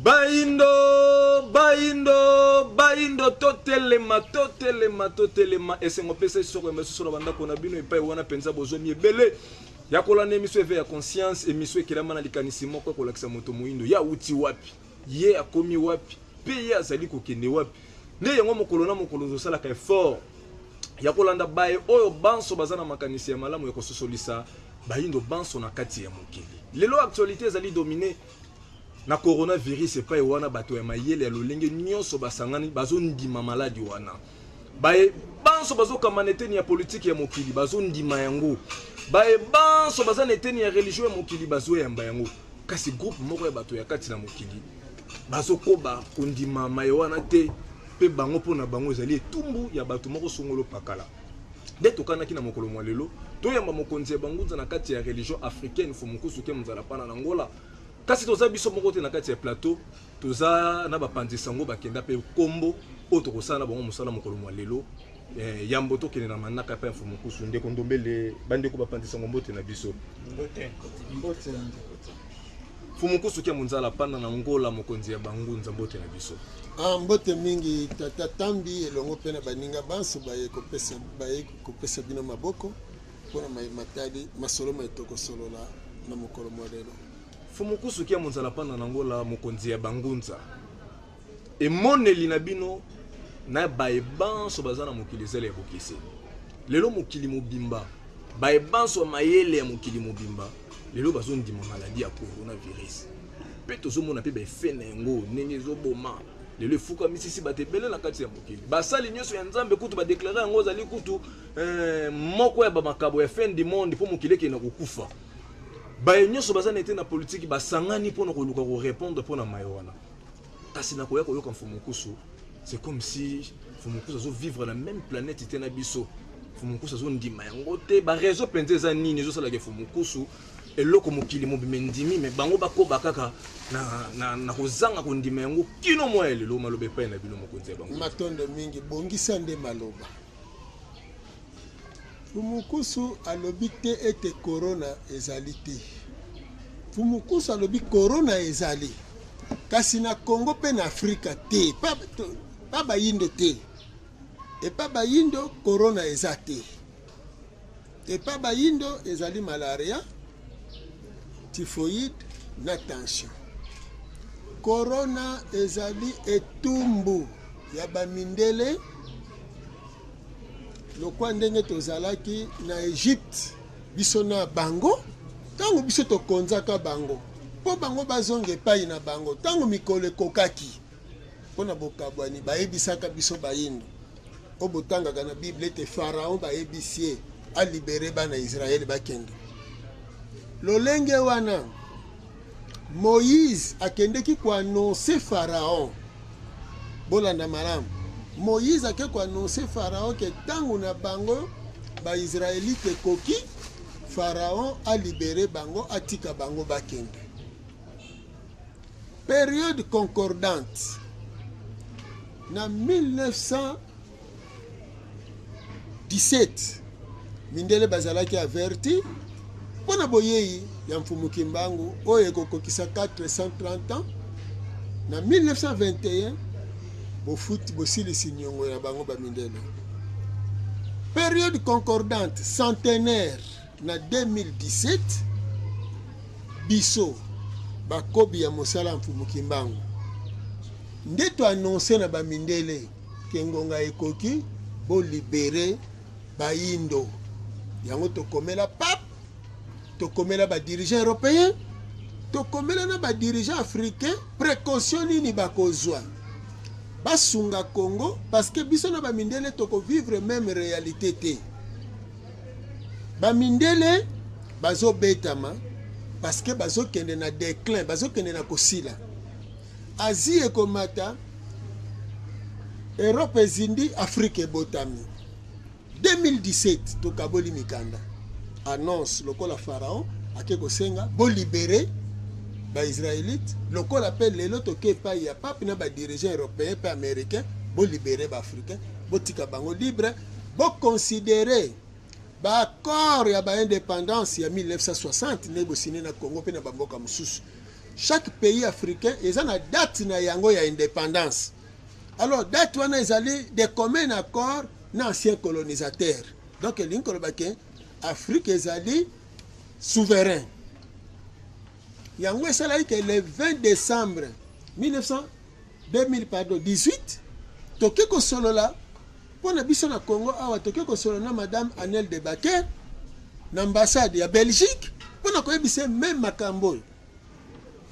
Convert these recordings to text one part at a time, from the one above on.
Bayindo, bayindo, bayindo, totelema, totelema, totelema. Esengo pesa esoko ya masusu na bandako na bino epai wana mpenza bozwami ebele ya kolanda emission Eveil ya conscience, emission ekelama na likanisi moko ya kolakisa moto moyindo ye awuti wapi, ye akomi wapi, mpe ye azali kokende wapi. Nde yango mokolo na mokolo tosalaka effort ya kolanda baye oyo banso baza na makanisi ya malamu ya kososolisa bayindo banso na kati ya mokili. Lelo actualite ezali domine na coronavirus epai wana bato ya mayele ya lolenge nyonso basangani bazondima maladi wana. Baye banso bazokamba na eteni ya politiki ya mokili bazondima yango. Baye banso baza na eteni ya religion ya mokili bazoyamba yango. Kasi groupe moko ya bato ya kati na mokili bazokoba kondima maye wana te, mpe bango mpo na bango ezali etumbu ya bato moko songolo pakala. Nde tokanaki na mokolo mwa lelo toyamba mokonzi ya bangunza na kati ya religion africaine Mfumukusu Ke Mzalapana na Angola. Kasi toza biso moko te na kati ya plateau, toza na bapanzi sango bakenda mpe kombo oyo tokosala na bango mosala mokolo mwa lelo. Yambo tokende na manaka mpe Mfumukusu, ndeko Ndombele, bandeko bapanzi sango mbote na biso. Mbote. Mbote ndeko. Mfumukusu Kia Munzala Panda na Angola, mokonzi ya bangunza, mbote na biso. Mbote mingi tata Tambi elongo mpe na baninga banso baye kopesa bino maboko mpona maye matali masolo maye tokosolola na mokolo mwa lelo. Mfumukusu Kia Munzala Panda na Angola, mokonzi ya bangunza, emoneli na bino na baye banso baza na mokili ezali ya bokeseni. Lelo mokili mobimba, baye banso ya mayele ya mokili mobimba lelo bazondima maladie ya coronavirus, mpe tozomona mpe baefe na yango ndenge ezoboma. Lelo efuka misisi bato ebele na kati ya mokili. Basali nyonso ya Nzambe kutu badeklare yango ezali kutu moko ya bamakabo ya fin du monde mpo mokili ekende kokufa. Baye nyonso baza na ete na politiki basangani mpo na koluka korepondre mpo na maye wana. Kasi na koya koyoka Mfumukusu, c'est comme si Mfumukusu azo vivre na même planète te na biso. Mfumukusu azondima yango te. Ba raison mpenza eza nini ezosalaka Mfumukusu eloko mokili mobima endimi, me bango bakoba kaka na kozanga kondima yango kino mwa ya lelo. Maloba epai na bino mokonzi ya bango. Matondo mingi, bongisa nde maloba. Mfumukusu alobi te ete corona ezali te. Mfumukusu alobi corona ezali, kasi na Congo pe na Afrika te, pa bayindo te. Epa bayindo corona eza te. Epa bayindo ezali malaria, typhoïde na tension. Corona ezali etumbu ya bamindele lokwa ndenge tozalaki na Egypte biso na bango, ntango biso tokonzaka bango mpo bango bazonga epai na bango, ntango mikolo ekokaki mpo na bokabwani, bayebisaka biso bayindo oyo botangaka na Bible ete Pharaon bayebisi ye alibere bana Israele bakende. Lolenge wana Moïse akendeki koannonce Pharaon. Bolanda malamu. Moïse ake koannonce Pharaon ke ntango na bango ba Israélite ekoki, Pharaon alibere bango, atika bango bakende. Periode concordante na 1917, mindele bazalaki averti mpo na boyei ya Mfumu Kimbangu oyo ekokokisa 430 ans. Na 1921 bofuti bosilisi niongo na bango ba mindele. Periode concordante centenaire na 2017, biso bakobi ya mosala ya Mfumu Kimbangu nde to annonce na ba mindele ke ngonga ekoki bo libere bayindo. Yango tokomela pape, tokomela ba dirigeants européens, tokomela na ba dirigeants africains, précaution nini bakozwa basunga Congo, parce que biso na ba mindele toko vivre même réalité te. Ba mindele bazobetama parce que bazokende na déclin, bazokende na kosila. Asie ekomata, Europe ezindi, Afrique ebotami. 2017 tokaboli mikanda annonce lokola Pharaon ake kosenga bo libérer ba Israélites, lokola pe lelo toke epai ya pape na ba dirigeants européens pe américains, bo libérer ba africains, botika bango libre, bo considérer ba accord ya ba indépendance ya 1960 nde bosine na Congo pe na ba mboka mosusu. Chaque pays africain eza na date na yango ya indépendance. Alors date wana ezali de commun accord na ancien colonisateur. Donc elingi koloba ke Afrique ezali souverain. Yango esalaki ke le 20 décembre 1900 2000 pardon 18 toke kosolola mpo na biso na Congo awa, toke kosolola na madame Anel de Baker na ambassade ya Belgique mpo na koyebisa meme makambo oyo.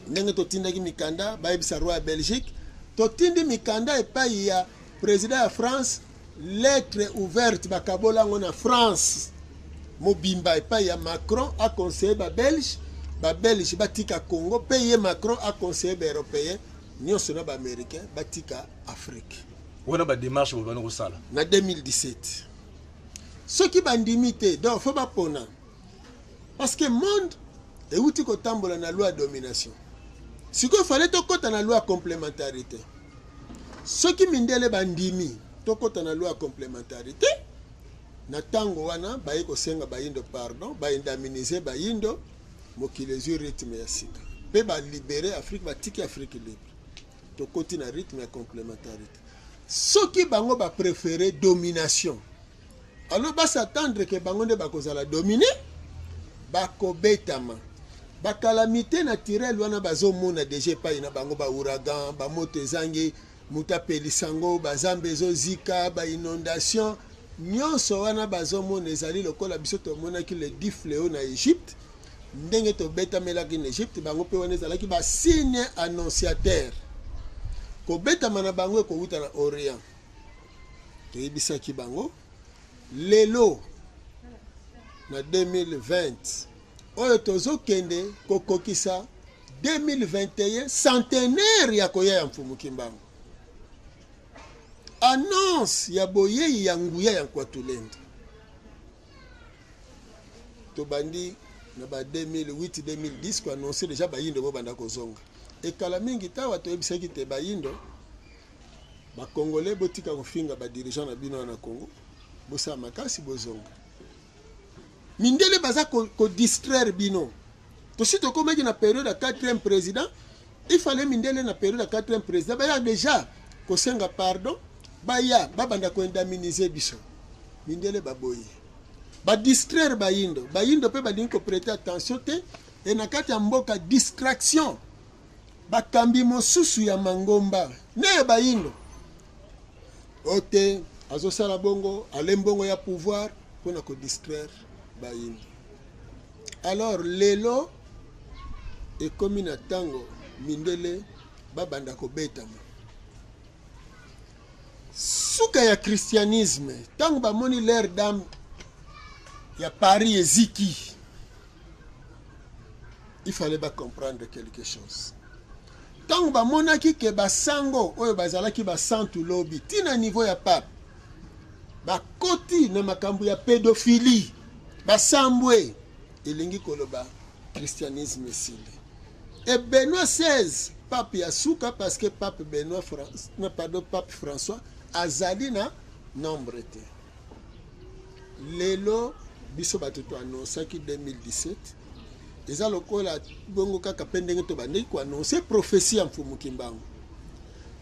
Ndenge totindaki mikanda bayebisa roi ya Belgique, totindi mikanda epai ya président ya France, lettre ouverte bakabola yango na France mobimba epai ya Macron aconseille ba Belge, ba Belge batika Congo, mpe ye Macron aconseille ba européen nyonso na ba américain batika Afrique. Wana ba démarche bobanda kosala na 2017, soki bandimi te, donc faut bapona, parce que monde euti kotambola na loi ya domination. Sikoyo fallait tokɔta na loi ya complémentarité. Soki mindele bandimi tokɔta na loi ya complémentarité, na ntango wana baye kosenga bayindo pardon, baindemniser bayindo, mokili ezwi rythme ya sika mpe balibérer Afrique, batiki Afrique libre, tokoti na rythme ya complémentarité. Soki bango bapréféré domination, alors bas'attendre ke bango nde bakozala dominé, bakobetama. Bacalamité naturelle wana bazomona déjà epai na bango, baouragan, bamoto ezangi moto apelisa yango, bazamba ezozika, bainondation nyonso wana bazomona ezali lokola biso tomonaki le 10 fléau na Égypte, ndenge tobetamelaki na Égypte. Bango mpe wana ezalaki basigne annonciateur. Kobetama na bango ekowuta na Orient. Toyebisaki bango lelo na 2020 oyo tozokende kokokisa 2021 centenaire ya koya ya Mfumu Kimbangu, annonce ya boyei ya nguya ya Nkwatulendo. Tobandi na ba 2008 2010 koannoncer déjà bayindo bobanda kozonga. Ekala mingi tawa toyebisaki te bayindo bacongolais botika kofinga badirigeant na bino na Congo, bosala makasi bozonga. Mindele baza kodistraire bino. Tosi tokomaki na période ya quatrième président. Il fallait mindele na période ya quatrième président baya déjà kosenga pardon, baya babanda koindemniser biso. Mindele baboyi badistraire bayindo. Bayindo mpe balingi koprêter attention te. E na kati ya mboka distraction, bakambi mosusu ya mangomba ne ya bayindo oyo te azosala bongo ale mbongo ya pouvoir mpona kodistraire bayindo. Alors lelo ekomi na ntango mindele babanda kobetama. Suka ya christianisme, ntango bamoni leur dame ya Paris eziki, il fallait bacomprendre quelque chose. Ntango bamonaki ke basango oyo bazalaki basantu lobi ntina niveau ya pape bakoti na makambo ya pédophilie, basambwe, elingi koloba christianisme esili. E Benoît XVI, pape ya suka, parce que pape Benoît Fran... non, pardon, pape François azali na nombre te. Lelo biso bato toannonsaki 2017 eza lokola bongo kaka mpe ndenge tobandeki koannoncer prophétie ya Mfumu Kimbangu.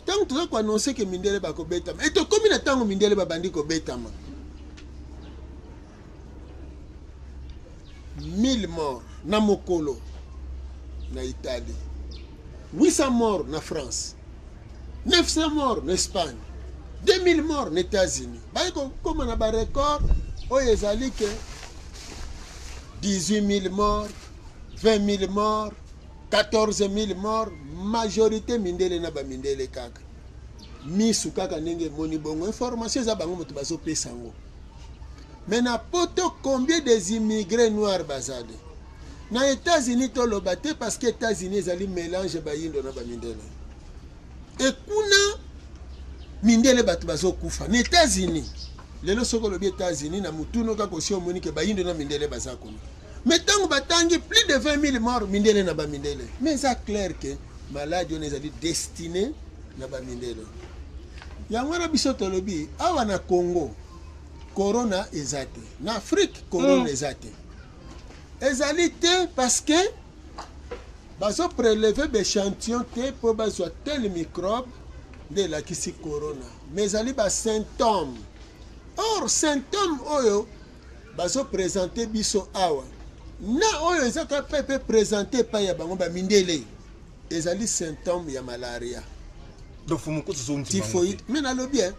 Ntango toza koannoncer ke mindele bakobetama, e tokomi na ntango mindele babandi kobetama, 1000 morts na mokolo na Italie, 800 morts na France, 900 morts na Espagne, 2000 morts na États-Unis. Baye kokóma na barecord oyo ezali ke 18 000 morts, 20 000 morts, 14 000 morts, majorité mindele na bamindele kaka. Misu kaka ndenge emoni bongo, information eza bango moto bazopesa yango. Mais na poto, combien des immigrés noirs bazali na États-Unis? Toloba te, parce que États-Unis ezali mélange bayindo na bamindele. E kuna mindele bato bazokufa na États-Unis lelo. Soki olobi États-Unis na mutunu kaka, osi omoni ke bayindo na mindele baza kuna. Mais ntango batangi plus de 20 000 morts, mindele na bamindele, mais eza clair ke maladie wana ezali destiné na bamindele. Yango wana biso tolobi awa na Congo corona eza te, na Afrique corona eza te, ezali te, parce que Bazo prelever ba echantillon te po bazwa tel microbe nde elakisi corona, mais ezali ba symptome. Or symptome oyo bazo presenter biso awa na oyo eza ka pe pe presenter epai ya bango ba mindele ezali symptome ya malaria. Donc fumu kutu zo ndima Typhoïde. Mais nalobi hein,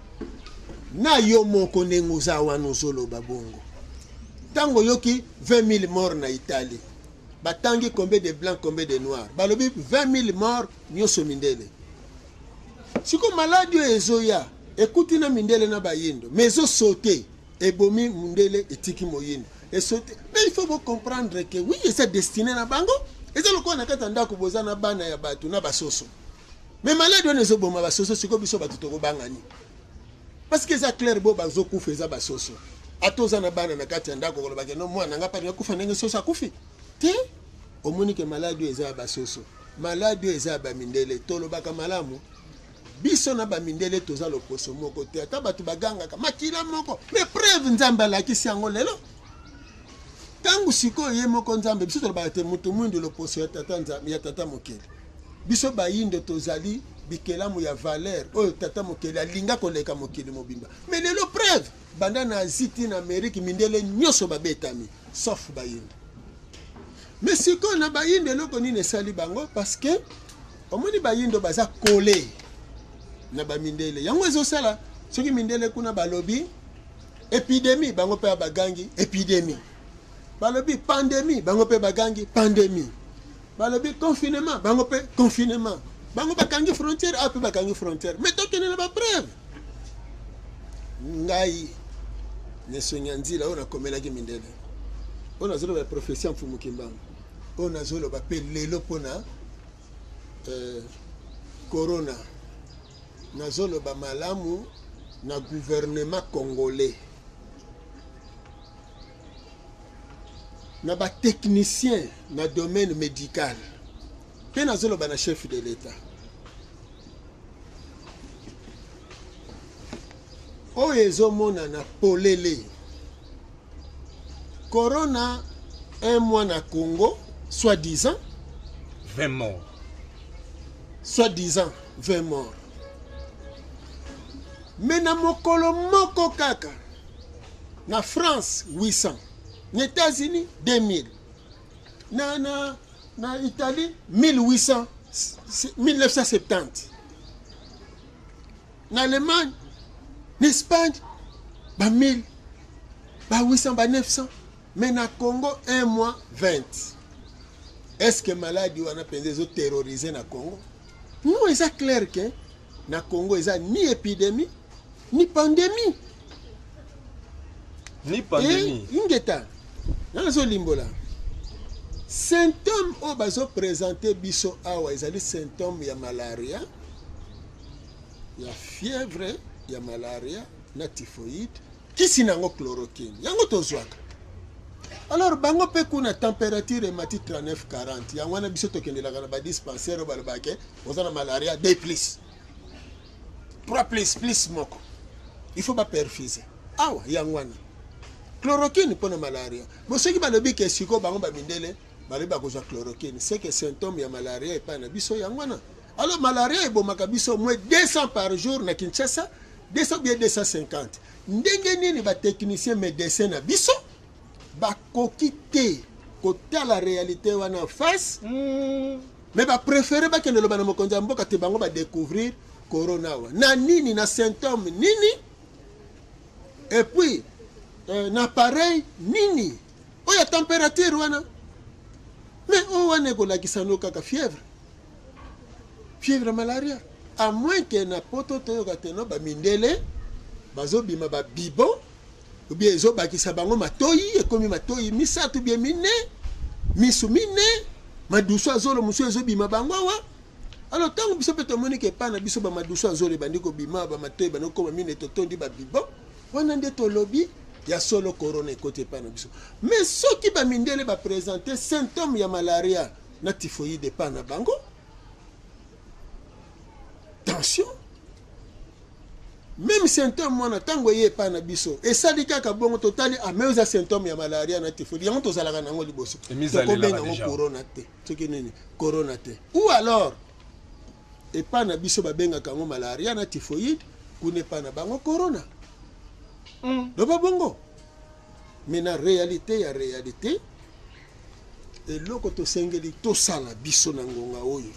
na yo moko ndenge oza wana ozoloba bongo, ntango oyoki 20 000 morts na Italie, batangi combien de blancs, combien de noirs, balobi 20 000 morts nyonso mindele. Siko maladi oyo ezoya ekuti na mindele na bayindo, mais ezosaute, ebomi mundele etiki moyindo esaute. Mais il faut bo comprendre que oui, eza destiné na bango. Eza lokola na kati ya ndako boza na bana ya bato na basoso, mais maladi wana ezoboma basoso. Sikoyo biso bato tokobanga nini? Parce que eza clair, bo bazokufa eza basoso. Ata oza na bana na kati ya ndako, kolobaka no mwana nga pari akufa ndenge soso akufi te. Omoni ke maladi oyo eza ya basoso, maladi oyo eza ya bamindele. Tolobaka malamu, biso na bamindele toza loposo moko te, ata bato bagangaka makila moko, mais preuve Nzambe alakisi yango lelo. Ntango sikoyo ye moko Nzambe, biso tolobaka te moto mwindu loposo ya tata Nzambe, ya tata mokeli. Biso bayindo tozali bikelamu ya valeur oyo tata mokeli alinga koleka mokili mobimba. Mais lelo preuve, banda na Asie ti na Amerique, mindele nyonso babetami sauf bayindo. Mais sikoyo na bayindo eloko nini esali bango? Parce que omoni bayindo baza kole na bamindele, yango ezosala soki mindele kuna balobi epidemie, bango mpe bagangi epidemie, balobi pandemie, bango mpe bagangi pandemie, balobi confinement, bango mpe confinement, bango bakangi frontière, awa mpe bakangi frontière. Mais tokende na bapreuve. Ngai Nesongi Nzila oyo nakomelaki mindele, oyo nazoloba ya prophétie ya Mfumu Kimbangu, oyo nazoloba mpe lelo mpona corona, nazoloba malamu na gouvernement congolais, na batechnicien na domaine médical, mpe nazoloba na chef de l'État. Oyo ezomonana polele, corona un mois na Congo, soi-disant 20 morts, soi-disant 20 morts, mais na mokolo moko kaka na France 800, na États-Unis 2000, na Italie 1800, 1970, na Allemagne, na Espagne ba 1000, ba 800, ba 900, mais na Congo un mois 20. Est-ce que maladie wana mpenza ezoterroriser na Congo? Non, eza clair ke na Congo eza ni épidémie ni pandémie. Ni pandémie. Ingeta, nazolimbola symptôme oyo bazoprésente biso awa ezali symptôme ya malaria, ya fièvre ya malaria na typhoïde. Kisi na yango chloroquine, yango tozwaka. Alors bango mpe kuna température emati 39, 40, yango wana biso tokendelaka na badispensaire oyo balobaka oza na malaria 2 plus 3 plus plus moko, il faut baperfuser awa. Yango wana chloroquine mpona malaria. Bo soki balobi ke sikoyo bango bamindele balobi bakozwa chloroquine, c'est que symptôme ya malaria epai na biso yango wana. Alors malaria ebomaka biso moins 200 par jour na Kinshasa, 200 bien 250. Ndenge nini batechnicien médecin na biso bakoki te kotala réalité wana face, mais bapréféré bakende loba na mokonzi ya mboka te bango badécouvrir corona awa na nini, na symptôme nini, et puis na appareil nini oyo ya température wana? Mais oyo wana ekolakisa no kaka fièvre, fièvre malaria, à moins ke na poto toyoka te no bamindele bazobima babibo ou bien ezobakisa bango matoi, ekomi matoi misato bien mine, misu mine, madusu azolo mosusu ezobima bango awa. Alors ntango biso mpe tomoni ke epai na biso bamadusu azolo ebandi kobima, bamatoi ebandi kokoma mine, totondi babibo wana, nde tolobi ya solo corona ekoti epai na biso. Mais soki bamindele baprésente symptôme ya malaria na typhoïde epai na bango, tension. Même symptôme wana ntango eye epai na biso esali kaka bongo, totali ah, mais eza symptôme ya malaria na typhoïde, yango tozalaka nango liboso, tokobenga yango corona te, soki nini corona te. Ou alors epai na biso babengaka yango malaria na typhoïde, kuna epai na bango corona. Loba bongo. Mais na réalité ya réalité, eloko tosengeli tosala biso na ngonga oyo,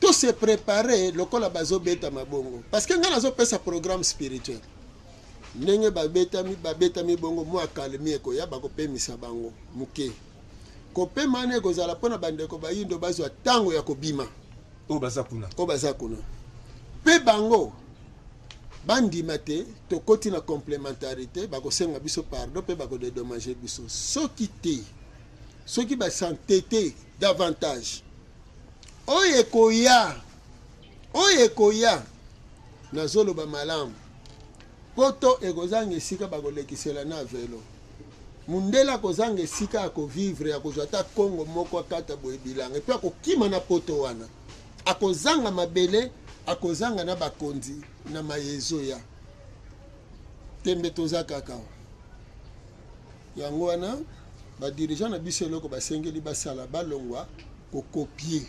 tose préparer lokola bazobeta mabongo, parce que ngai nazopesa programme spirituel. Ndenge babetami, babetami bongo, mwa calme ekoya, bakopemisa bango moke. Kopema wana ekozala mpona bandeko bayindo bazwa ntango ya kobima. Oyo baza kuna. Oyo baza kuna mpe bango bandima te tokoti na complémentarité, bakosenga biso pardon mpe bakodédommager biso. Soki te, soki bas'entêter davantage, oyo ekoya, oyo ekoya, nazoloba malamu, poto ekozanga esika bakolekisela na velo. Mundele akozanga esika ya kovivre, ya kozwa ata kongo moko akata boye bilanga, et puis akokima na poto wana, akozanga mabele, akozanga na bakonzi na mayezo ya tembe. Toza kaka yango wana. Badirigeants na biso, eloko basengeli basala, balongwa kocopier.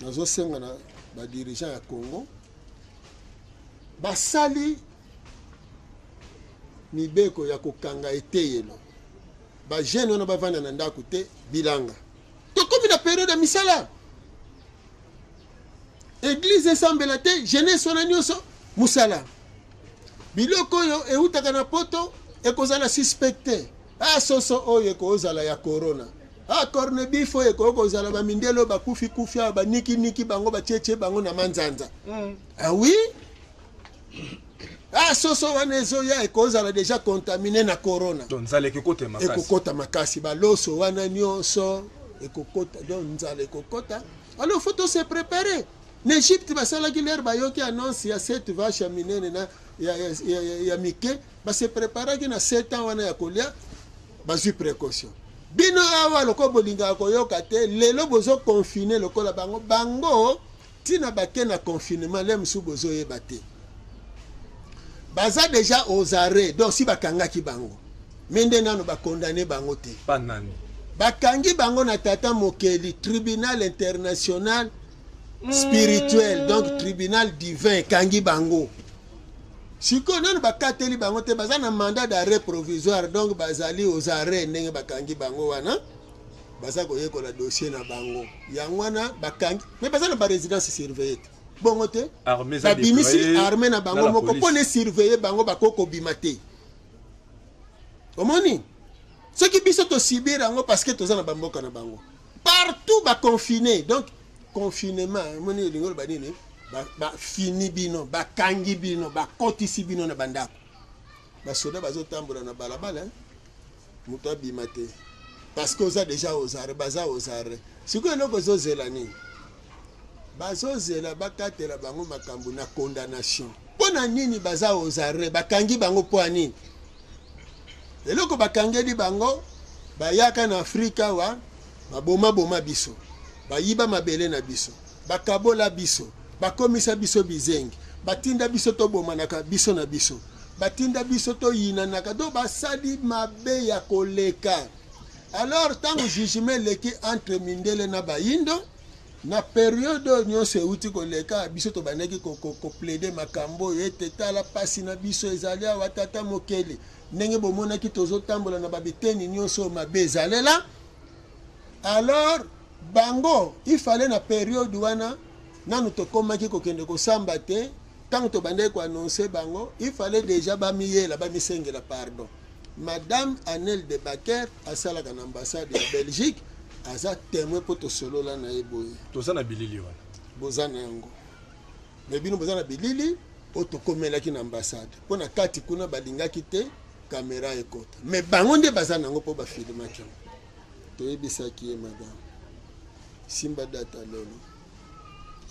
Nazosenga na badirigeants ya Congo, basali mibeko ya kokanga eteyelo, bajeunes wana bavanda na ndako te, bilanga. Tokomi na période ya misala, église esambela te, jeunesse wana nyonso mosala. Biloko oyo eutaka na poto ekozala suspecté. A soso oyo ekozala ya corona, a corned-beef oyo ekoki kozala bamindele oyo bakufi kufi awa, banikiniki bango, batietie bango na manzanza. Ah oui, ah, soso wana ezoya ekozala déjà contaminé na corona. Donc nzala ekokota makasi. Ekokota makasi, baloso wana nyonso ekokota, donc nzala ekokota. Alors faut to se préparer. Na Égypte basalaki l'heure bayoki annonce ya sept vache ya minene na ya mike, base préparaki na 7 ans wana ya kolia, bazwi précaution. Bino awa lokola bolingaka koyoka te, lelo bozoconfiner lokola bango. Bango ntina bake na confinement le mosusu bozoyeba te, baza déjà aux arrêts. Donc si bakangaki bango, mais nde nano bacondamner bango te. Pa nani? Bakangi bango na tata mokeli, tribunal international spirituel, donc tribunal divin ekangi bango. Sikoyo nano bakateli bango te, baza na mandat d'arrêt provisoire. Donc bazali aux arrêts. Ndenge bakangi bango wana, baza koyekola dossier na bango. Yango wana bakangi, mais baza na barésidence surveillée te, bongo te. Babimisi armée na bango moko mpo na surveiller bango, bakoki kobima te. Omoni, soki biso tosubir yango parce que toza na bamboka na bango, partout baconfiner. Donc confinement, omoni, elingi oloba nini? Bafini bino, bakangi bino, bakotisi bino na bandako. Basoda bazotambola na balabala, moto abima te parce que oza déjà aux arrêts, baza aux arrêts. Sikoyo eloko ezozela nini? Bazozela bakatela bango makambo na condamnation. Mpo na nini baza aux arrêts? Bakangi bango mpo ya nini? Eloko bakangeli bango, bayaka na Afrika awa, babomaboma biso, bayiba mabele na biso, bakabola biso, bakomisa biso bizengi, batinda biso tobomanaka biso na biso, batinda biso toyinanaka. Do basali mabe ya koleka. Alors ntango jugement eleki entre mindele na bayindo, na période oyo nyonso euti koleka, biso tobandaki koplaider makambo oyo ete tala mpasi na biso ezali awa. Tata mokeli, ndenge bomonaki tozotambola na babiteni nyonso oyo mabe ezalela. Alors bango ifale na période wana, nanu tokomaki kokende kosamba te, ntango tobandaki koannoncer bango, ifale déjà bamiyela, bamisengela pardon. Madame Anel de Baker asalaka na ambassade ya Belgique, aza témoin mpo tosolola na ye boye. Toza na bilili wana. Boza na yango, mais bino boza na bilili oyo tokomelaki na ambassade, mpo na kati kuna balingaki te caméra ekota, mais bango nde baza nango mpo bafilmaki yango. Toyebisaki ye: "Madame, simba data lelo."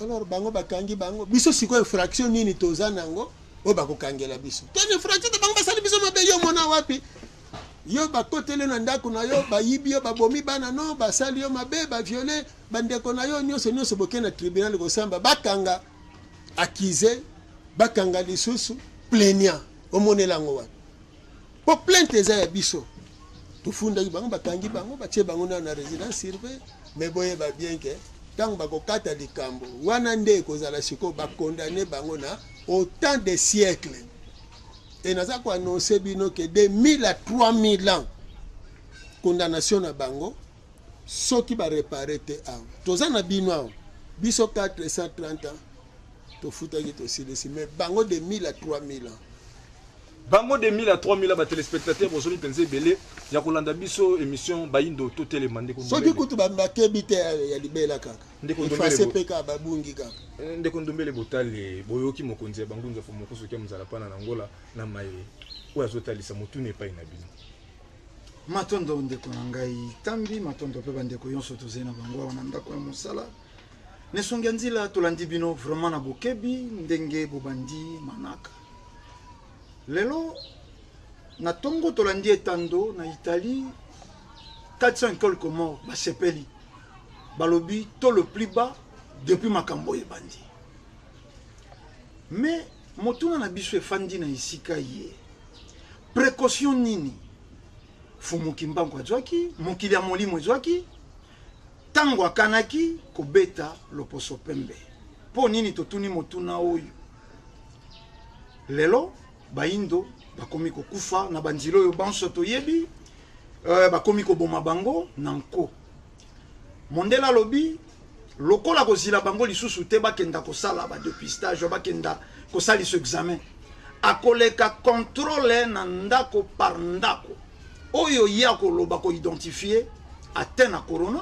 Alors bango bakangi bango. Biso sikoyo infraction nini toza nango oyo bakokangela biso? Toni infraction te, bango basali biso mabe. Yo mona wapi? Yo bakoteli na ndako na yo, bayibi yo, babomi bana no, basali yo mabe, bavioler bandeko na yo nyonso nyonso, bokei na tribunal kosamba, bakanga accusé. Bakanga lisusu plaignant, omonela yango wapi? Po plainte eza ya biso, tofundaki bango, bakangi bango, batie bango nano na résidence surveillée. Mais boyeba bien ke ntango bakokata likambo wana nde ekozala sikoyo bakondane bango na autant de siècles. E naza koannonce bino ke de 1000 à 3000 ans condamnation na bango soki barepare te. Awa toza na bino awa, biso 430 ans tofutaki, tosilisi, mais bango de 1000 à 3000 ans. Bango de 1000 à 3000. Batelespectateur, bozoli mpenza ebele ya kolanda biso émission Bayindo Totelema. Ndeko Soki kutu bakebi te, ya libela kaka. Ndeko efase mpe kaka, babungi kaka. Ndeko Ndombele, botale, boyoki mokonzi ya bangunza Fumu Nkusu Kia Muzala pana na Ngola na maye oyo azotalisa motuna epai na bino. Matondo, ndeko na ngai Tambi. Matondo mpe bandeko nyonso tozali na bango awa na ndako ya mosala na esongi ya nzila. Tolandi bino vraiment na bokebi ndenge bobandi manaka lelo na ntongo. Tolandi etando na Italie, 400 et quelques morts. Basepeli, balobi taux le plus bas depuis makambo oyo ebandi. Mais motuna na biso efandi na esika ye: précaution nini Fumu Kimbangu azwaki, mokili ya molimo ezwaki ntango akanaki kobeta loposo pembe? Mpo nini totuni motuna oyo? Lelo bayindo bakomi kokufa na banzela oyo banso toyebi, bakomi koboma bango na nko. Mondele alobi lokola kozila bango lisusu te, bakenda kosala badépistage, bakenda kosalisa examen, akoleka contrôle na ndako par ndako. Oyo ye akoloba koidentifie ate na corona,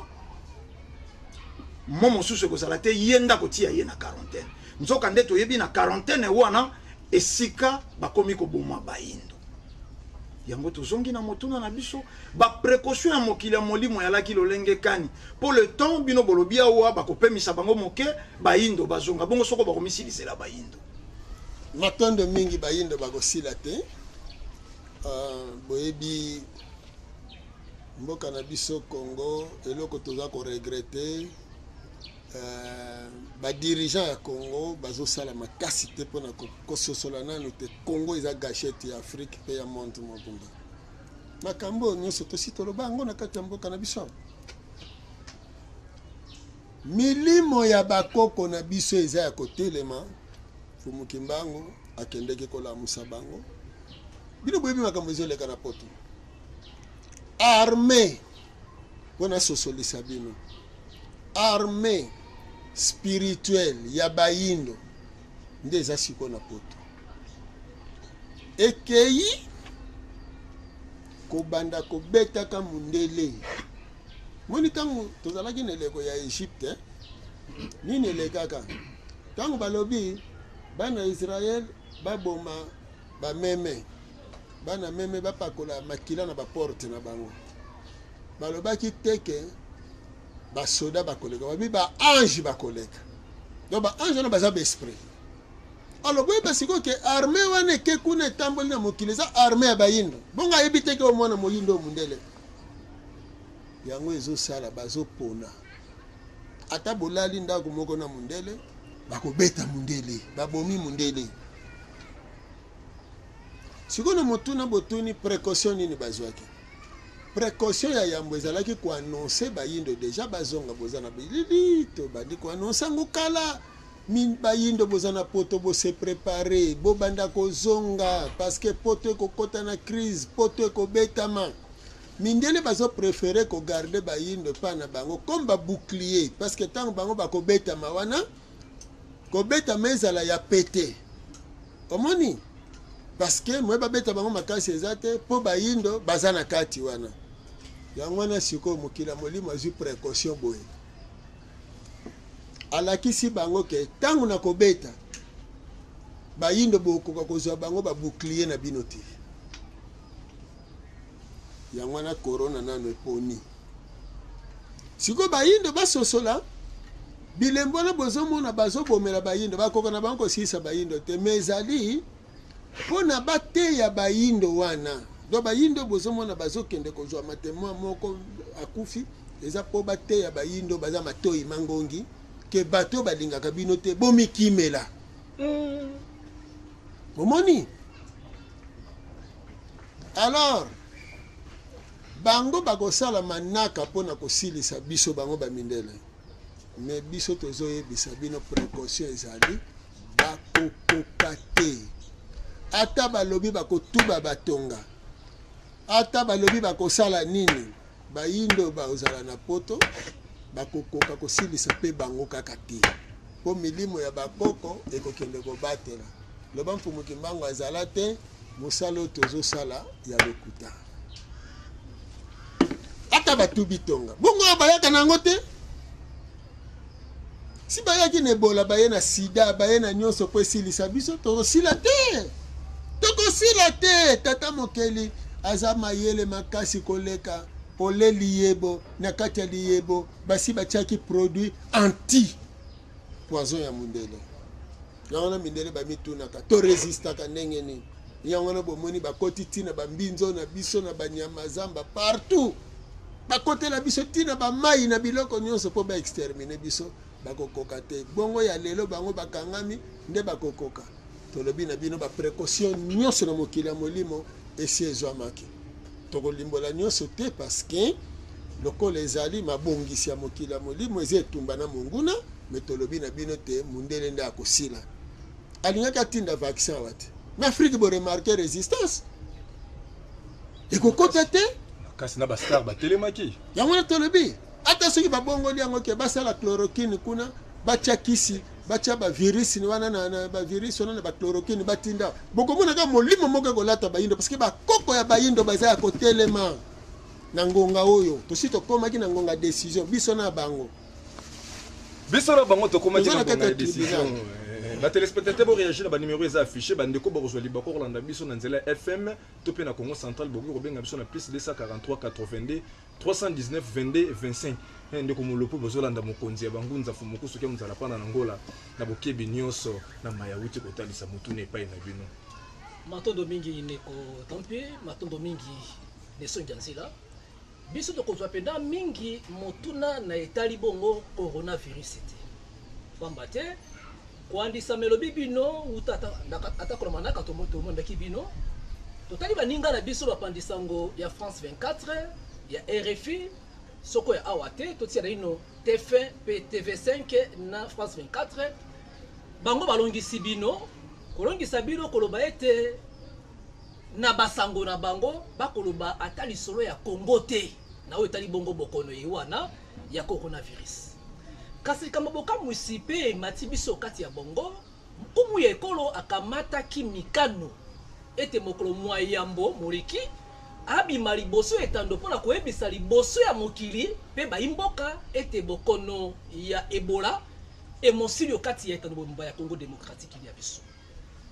mo mosusu ekozala te, ye ndako tia ye na quarantaine. Nzoka nde toyebi na quarantaine wana esika bakomi koboma bayindo. Yango tozongi na motuna na biso: baprécaution ya mokili ya molimo eyalaki lolenge kani? Mpo le temps bino bolobi awa bakopemisa bango moke, bayindo bazonga bongo, soko bakomisilisela bayindo. Matondo mingi. Bayindo bakosila te. Boyebi mboka na biso Congo, eloko toza koregretter, badirigeant ya Congo bazosala makasi te mpona kososola nanu te Congo eza gâchette ya Afrique mpe ya monde mobimba. Makambo oyo nyonso tosi toloba yango na kati ya mboka na biso. Milimo ya bakoko na biso eza ya kotelema. Fumu Kimbangu akendeki kolamusa bango. Bino boyebi makambo ezoleka na Poto. Armée, mpo nasosolisa bino, armée spirituelle ya bayindo nde eza sikoyo na Poto, ekei kobanda kobetaka mundele. Moni ntango tozalaki na eleko ya Egypte, eh? Nini elekaka ntango balobi bana Israel baboma bameme, bana meme, bapakola makila na baporte na bango? Balobaki te ke basoda bakoleka, babi baange bakoleka. Donc baange wana baza baesprit. Alors boyeba sikoyo ke armée wana eke kuna, etamboli na mokili, eza armée ya bayindo. Bongo ayebi te ke oyo mwana moyindo, oyo mundele. Yango ezosala bazopona. Ata bolali ndako moko na mundele, bakobeta mundele, babomi mundele. Sikoyo na motuna botuni, précaution nini bazwaki? Précaution ya yambo ezalaki koannonce bayindo déjà bazonga. Boza na bilili, tobandi koannonce yango kala. Bayindo boza na Poto, bose prépare, bobanda kozonga, parce que Poto ekokɔta na crise, Poto ekobetama. Mindele bazopréféré kogarde bayindo epai na bango comme babouclier, parce que ntango bango bakobetama wana, kobetama ezala ya pete. Omoni, parce que moye babeta bango makasi eza te, mpo bayindo baza na kati wana. Yango wana sikoyo mokili ya molimo azwi précaution boye, alakisi bango ke ntango na kobeta bayindo, bokoka kozwa bango babouclier na bino te. Yango wana corona nano eponi. Sikoyo bayindo basosola bilembo wana. Bozomona bazobomela bayindo, bakoka na bango kosilisa bayindo te, mais ezali mpona bateya bayindo wana. Donc bayindo bozomona bazokende kozwa matemoi moko akufi, eza mpo bateya bayindo baza matoi mangongi ke bato oyo balingaka bino te, bomikimela. Bomoni? Alors bango bakosala manaka mpo na kosilisa biso bango ba mindele, mais biso tozoyebisa bino precaution ezali, bakokoka te. Ata balobi bakotuba batonga, ata balobi bakosala nini, bayindo bakozala na poto bakokoka kosilisa mpe bango kaka te, mpo milimo ya bakoko ekokende kobatela. Loba Mfumu Kimbangu azala te, mosala oyo tozosala ya lokuta. Ata batubi tonga bongo oyo bayaka na yango te, si bayaki na Ebola, baye na sida, baye na nyonso mpo esilisa biso, tokosila te, tokosila te. Tata Mokeli aza mayele makasi koleka ole liyebo. Na kati ya liyebo basi batiaki produit anti poison ya mundele. Yango wana mindele bamitunaka to resistaka ndenge nini. Yango wana bomoni bakoti ntina bambinzo na biso na banyama zamba partout, bakotela biso ntina bamai na biloko nyonso mpo baextermine biso. Bakokoka te. Bongo ya lelo bango bakangami nde bakokoka. Tolobi na bino baprecaution nyonso na mokili ya molimo esi ezwamaki. Tokolimbola nyonso te parce que lokola ezali mabongisi ya mokili ya molimo, eza etumba na monguna. Me tolobi na bino te mundele nde akosila. Alingaki atinda vaccin awa te, mais Afrique boremarke résistance ekokota te. Kasi na bastar batelemaki. Yango wana tolobi ata soki babongoli yango ke basala chloroquine kuna, batya kisi, batya bavirus wana na bavirus wana na bachloroquine batinda, bokomona kaka molimo moko ekolata bayindo, parce que bakoko ya bayindo baza ya kotelema na ngonga oyo. Tosi tokomaki na ngonga décision, biso na bango. Biso na bango tokomaki na ngonga ya décision. Batelespectateur, boréagir na banimero eza affiché. Bandeko bokozwa libako kolanda biso na nzela ya FM to mpe na Congo Central, bokoki kobenga biso na plus 243 82 319 22 25. Ndeko Molopo, bozolanda mokonzi ya bangunza Fumuku soki mozala pana na Ngola na bokebi nyonso na maya wuti kotalisa motuna epai na bino. Matondo mingi ndeko Tampi, matondo mingi nesongi ya nzela. Biso tokozwa mpenza mingi motuna na etali bongo coronavirus te, pamba te koandisama elobi bino uta ata kolomanaka tomondaki bino. Totali baninga na biso bapandisango ya France 24, ya RFI, soko ya awa te, totia naino TF1 mpe TV5 na France 24. Bango balongisi bino, kolongisa bino koloba ete na basango na bango bakoloba ata lisolo ya Congo te na oyo etali bongo bokono ye wana ya coronavirus. Kasi likambo bokamwisi mpe emati biso kati ya bongo, nkumu ya ekolo akamataki mikano ete mokolo mwa yambo moleki abima liboso ya etando mpo na koyebisa liboso ya mokili mpe baimboka ete bokono ya Ebola emosili okati ya etando mobimba ya Congo démocratique ya biso.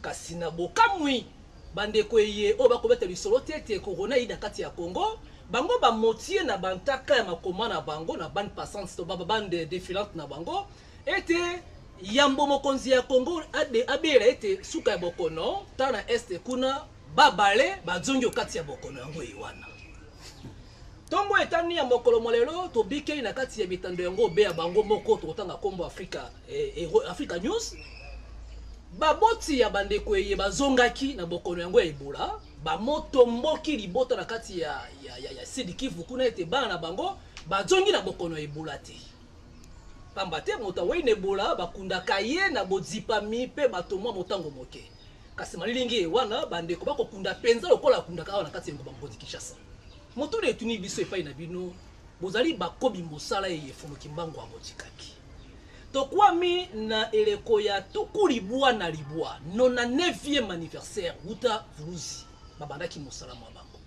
Kasi na bokamwi, bandeko eye oyo bakobeta lisolo te ete corona eyi na kati ya Congo, bango bamotie na bantaka ya makoma na bango na bande passante to ba bande défilante na bango ete yambo mokonzi ya Congo abela ete suka ya bokono ta na este kuna babale bazongi okati ya bokono yango eyi wana. Ntongo etani ya mokolo mwa lelo tobikeli na kati ya bitando yango obe ya bango moko tokotanga nkombo Afrika, Africa News. Baboti ya bandeko eye bazongaki na bokono yango ya Ebola bamotomboki libota na kati ya Sud Kivu kuna ete bana na bango bazongi na bokono ya Ebola te, pamba te moto awei na Ebola bakundaka ye na bodzipami mpe bato mwa motango moke. Kasi malilingi ye wana bandeko bakokunda mpenza lokola akundaka awa na kati ya engumba mokonzi Kinshasa. Motuna etuni biso epai na bino, bozali bakobi mosala eye Mfumu Kimbangu amotikaki. Tokwami na eleko ya 99, 99e anniversaire wuta Vuluzi babandaki mosala mwa bango.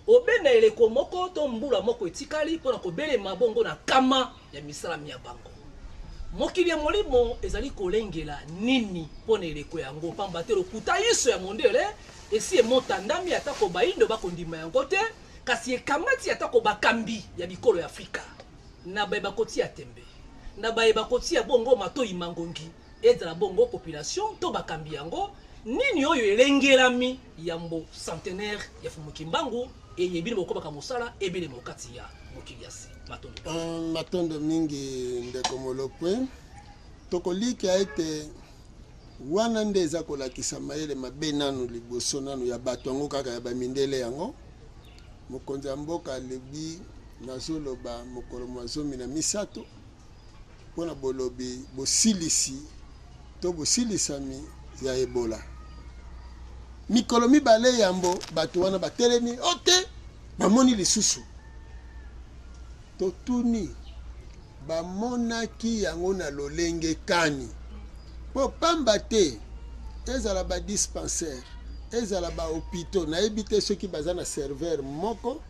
Obe na eleko moko to mbula moko etikali mpo na kobelema bongo na kama ya misala mia bango. Mokili ya molimo ezali kolengela nini mpo na eleko yango? Pamba te lokuta iso ya mondele esi emotandami, atako baindo bakondima yango te, kasi ekamati atako bakambi ya bikolo ya Afrika na baye bakotia tembe, na baye bakotia bongo matoi mangongi, ezala bongo population to bakambi yango. Nini oyo elengelami yambo centenaire ya Mfumu Kimbangu eye bino bokobaka mosala ebelema okati ya mokili ya se? Matondo. Matondo mingi ndeko Molopwe. Tokolikia ete Wana nde eza kolakisa mayele mabe nanu liboso nanu ya bato yango kaka ya bamindele yango. Mokonzi ya mboka alobi nazoloba mokolo mwa 13 mpo na bolobi bosilisi to bosilisami ya Ebola. Mikolo mibale yambo bato wana batelemi o te bamoni lisusu. Totuni bamonaki yango na lolenge kani? Mpo pamba te ezala ba dispensaires, ezala ba hopitaux, nayebi te soki baza na serveur moko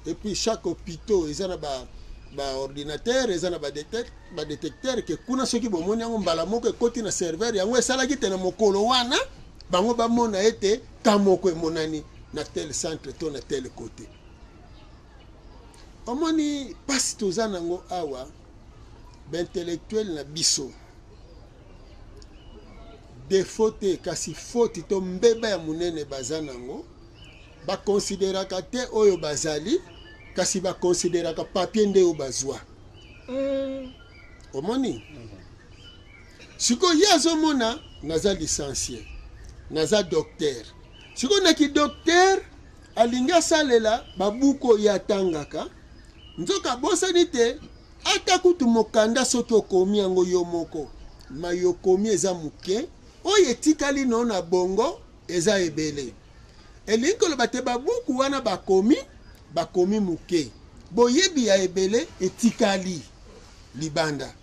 et puis chaque hopitaux eza na ba ba ordinateur eza na ba detecteur ke kuna soki bomoni yango mbala moko ekoti na serveur yango esalaki te na mokolo wana bango bamona ete ka moko emonani na tel centre to na tel côté. Omoni pasi toza nango awa ba intellectuel na biso defaut te kasi faute to mbeba ya monene baza nango ba consideraka te oyo bazali kasi ba consideraka papier nde oyo bazwa. Omoni sikoyo ye azomona naza licencie naza docteur sikoyo na ki docteur alingi asalela babuku oyo ye atangaka, nzoka abosani te ata kutu mokanda soki okomi yango yo moko, maye okomi eza moke, oyo etikali no na bongo eza ebele. Elingi koloba te babuku wana bakomi, bakomi moke, boyebi ya ebele etikali libanda.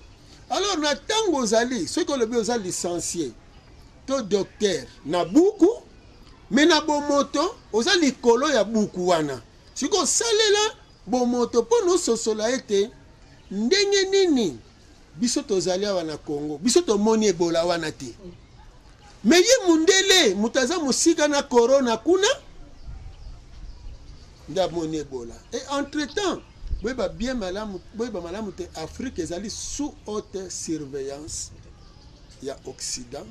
Alors na tango ozali, soki olobi oza licencie to docteur na buku, mais na bomoto oza likolo ya buku wana. Sikoyo salela bomoto mpo na ososola ete ndenge nini biso tozali awa na Congo, biso tomoni Ebola wana te, mais ye mundele moto aza mosika na corona kuna nde amoni Ebola. Et entre temps boyeba bien malamu, boyeba malamu te Afrique ezali sous haute surveillance ya Occident,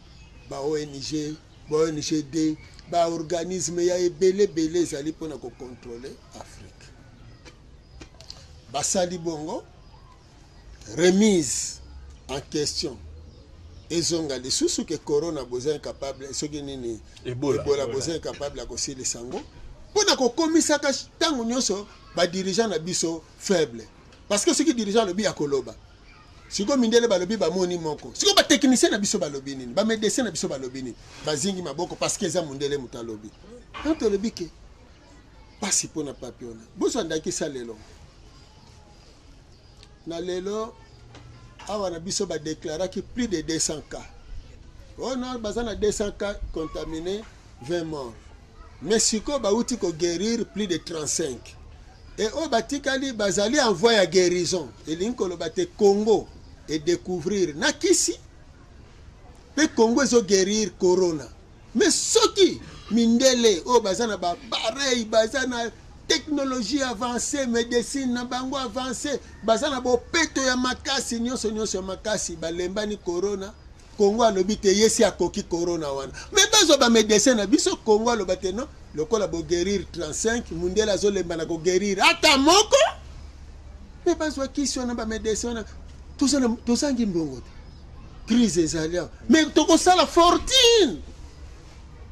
ba ONG, ba ONGD, ba organisme ya ebele ebele ezali mpona ko contrôler Afrique. Basali bongo remise en question ezonga lisusu ke corona boza incapable soki nini Ebola. Ebola boza incapable ya kosilisa yango mpona kokomisaka ntango nyonso ba dirigeant na biso faible, parce que soki dirigeant alobi ya koloba sikoyo mindele balobi bamoni moko, sikoyo ba technicien na biso balobi nini, ba médecin na biso balobi nini, bazingi maboko parce que eza mundele moto alobi. Donc tolobi ke pasi mpona papi wana. Bozwa ndakisa lelo na lelo awa na biso ba déclaraki plus de 200 cas. Oh non, baza na 200 cas contaminés, 20 morts. Mais sikoyo bauti ko guérir plus de 35. Et oyo batikali bazali en voie ya guérison. Elingi koloba te Congo e découvrir na kisi pe Congo ezo guérir corona. Mais soki mindele oyo baza na ba appareil, baza na technologie avancée, médecine na bango avancée, baza na bopeto ya makasi, nyonso nyonso ya makasi, balembani corona. Congo alobi te yesi akoki corona wana. Mais bazwa ba médecin na biso, Congo aloba te non, lokola bo guérir 35, mundele azolemba na ko guérir ata moko. Mais bazwa kisi wana ba médecin wana, tozangi mbongo te. Crise ezali awa. Mais tokosala fortune.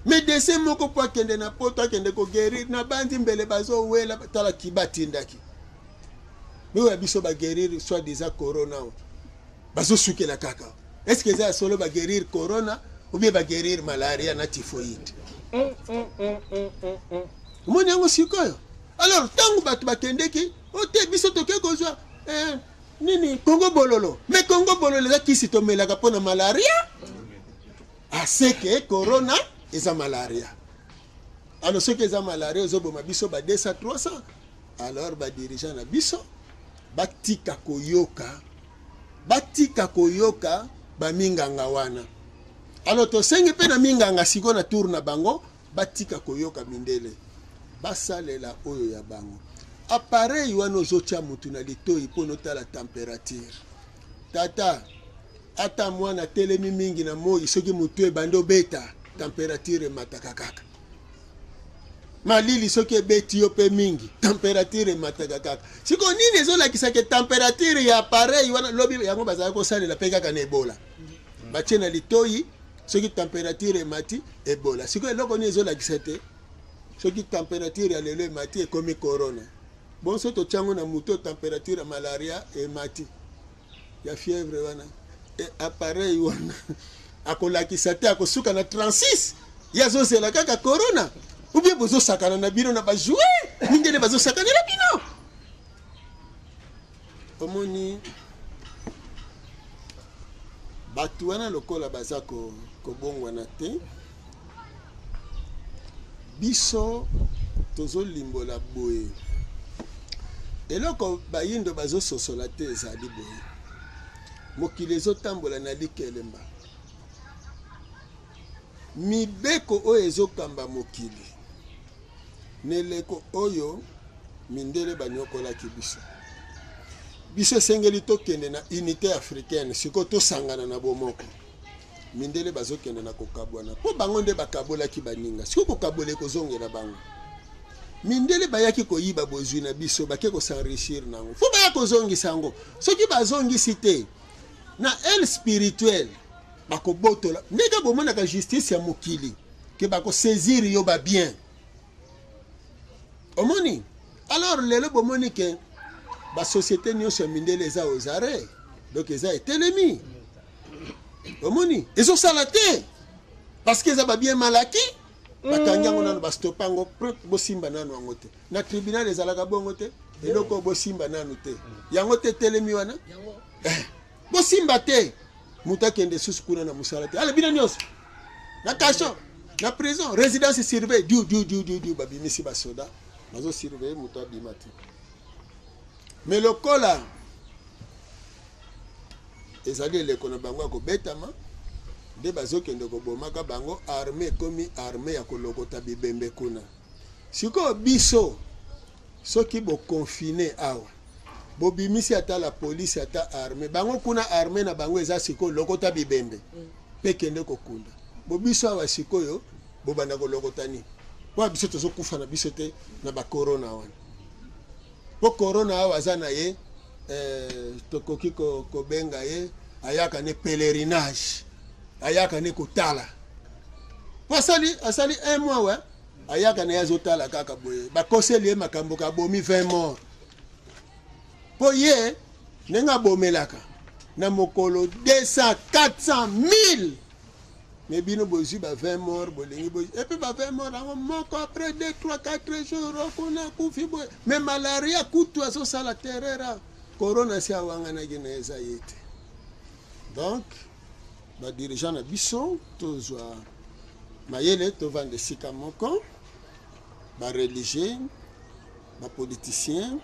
Médecin moko po akende na poto, akende ko guérir na bandi mbele bazowela, tala kiba atindaki. Mais oyo ya biso ba guérir soit disant corona oyo. Bazosukela kaka. Est-ce que eza ya solo ba guérir corona ou bien ba guérir malaria na typhoïde? Omoni yango sikoyo. Alors tango bato bakendeki, o te biso toke kozwa nini Congo bololo. Mais Congo bololo eza kisi tomelaka mpona malaria. Aseke corona eza malaria. Alors soki eza malaria ozoboma biso ba 200 300, alors ba dirigeant na biso batika koyoka, batika koyoka ba minganga wana. Alors tosengi pe na minganga siko na tour na bango batika koyoka mindele, basalela oyo ya bango. Appareil wana ozotia mutu na litoyi po notala température. Tata, ata mwana telemi mingi na moi, soki mutu ebandi obeta, température emataka kaka. Malili soki ebeti yo pe mingi, température emataka kaka. Siko nini ezolakisa ke température ya appareil wana lobi yango bazalaki kosalela pe kaka na Ebola. Batie na litoyi. Soki temperature emati, Ebola. Sikoyo eloko nini ezolakisa te soki temperature ya lelo emati ekomi corona? Bon, soki totya yango na moto, temperature ya malaria emati, ya fièvre wana, e appareil wana akolakisa te, akosuka na 36. Ye azozela kaka corona. Ou bien bozosakana na bino na bajouer, mindele bazosakanela bino. Omoni bato wana lokola baza kobongwana te, biso tozolimbola boye. Eloko bayindo bazososola te ezali boye: mokili ezotambola na likelemba. Mibeko oyo ezokamba mokili na eleko oyo mindele banyokolaki biso, biso esengeli tokende na unité africaine. Sikoyo tosangana na bomoko. Mindele bazokende na kokabwana mpo bango nde bakabolaki baninga. Sikoyo kokabola ekozongela bango. Mindele bayaki koyiba bozwi na biso, bake kosenrichir nango, fo baya kozongisa yango. Soki bazongisi te na aile spirituelle, bakobotola. Ndenge bomonaka justice ya mokili ke bakosaisir yo babien, omoni. Alors lelo bomoni ke basociété nyonso ya mindele eza aux arrêts, donc eza etelemi. Omoni ezosala te parce que eza babien malaki, bakangi yango nano, bastopa yango, bosimba nano yango te. Na tribunal ezalaka bongo te. Eloko bosimba nano te, yango te etelemi wana, bosimba te. Moto akende susu kuna na mosala te. Ale bino nyonso na cachot, na prison, résidence surveillée, diu diu diu diu diu. Babimisi basoda, bazosurveille moto abima te. Mais lokola ezali eleko na bango ya kobetama, nde bazokende kobomaka bango. Arme ekomi arme ya kolokota bibembe kuna. Sikoyo biso soki boconfiner awa, bobimisi ata la police, ata arme, bango kuna arme na bango eza sikoyo lokota bibembe mpe kende kokunda. Bo biso awa sikoyo bobanda kolokota nini? Mpo biso tozokufa na biso te na bakorona wana. Mpo korona awa aza na ye, tokoki kobenga ye ayaka ne pèlerinage, ayaka ne kotala. Po asali un mois we ayaka na ye, azotala kaka boye. Bakoseli ye makambo ka abomi 20 mort, mpo ye ndenge abomelaka na mokolo 200, 400, 1000. Me bino bozwi ba 20 mort, bolingi bo et puis ba 20 mort yango moko après 2, 3, 4 jours kuna akufi boye. Me malaria kutu azosala terreur, corona si awanganaki na eza ye te. Donc badirigeant na biso, tozwa mayele, tovanda esika moko, bareligieux, bapoliticien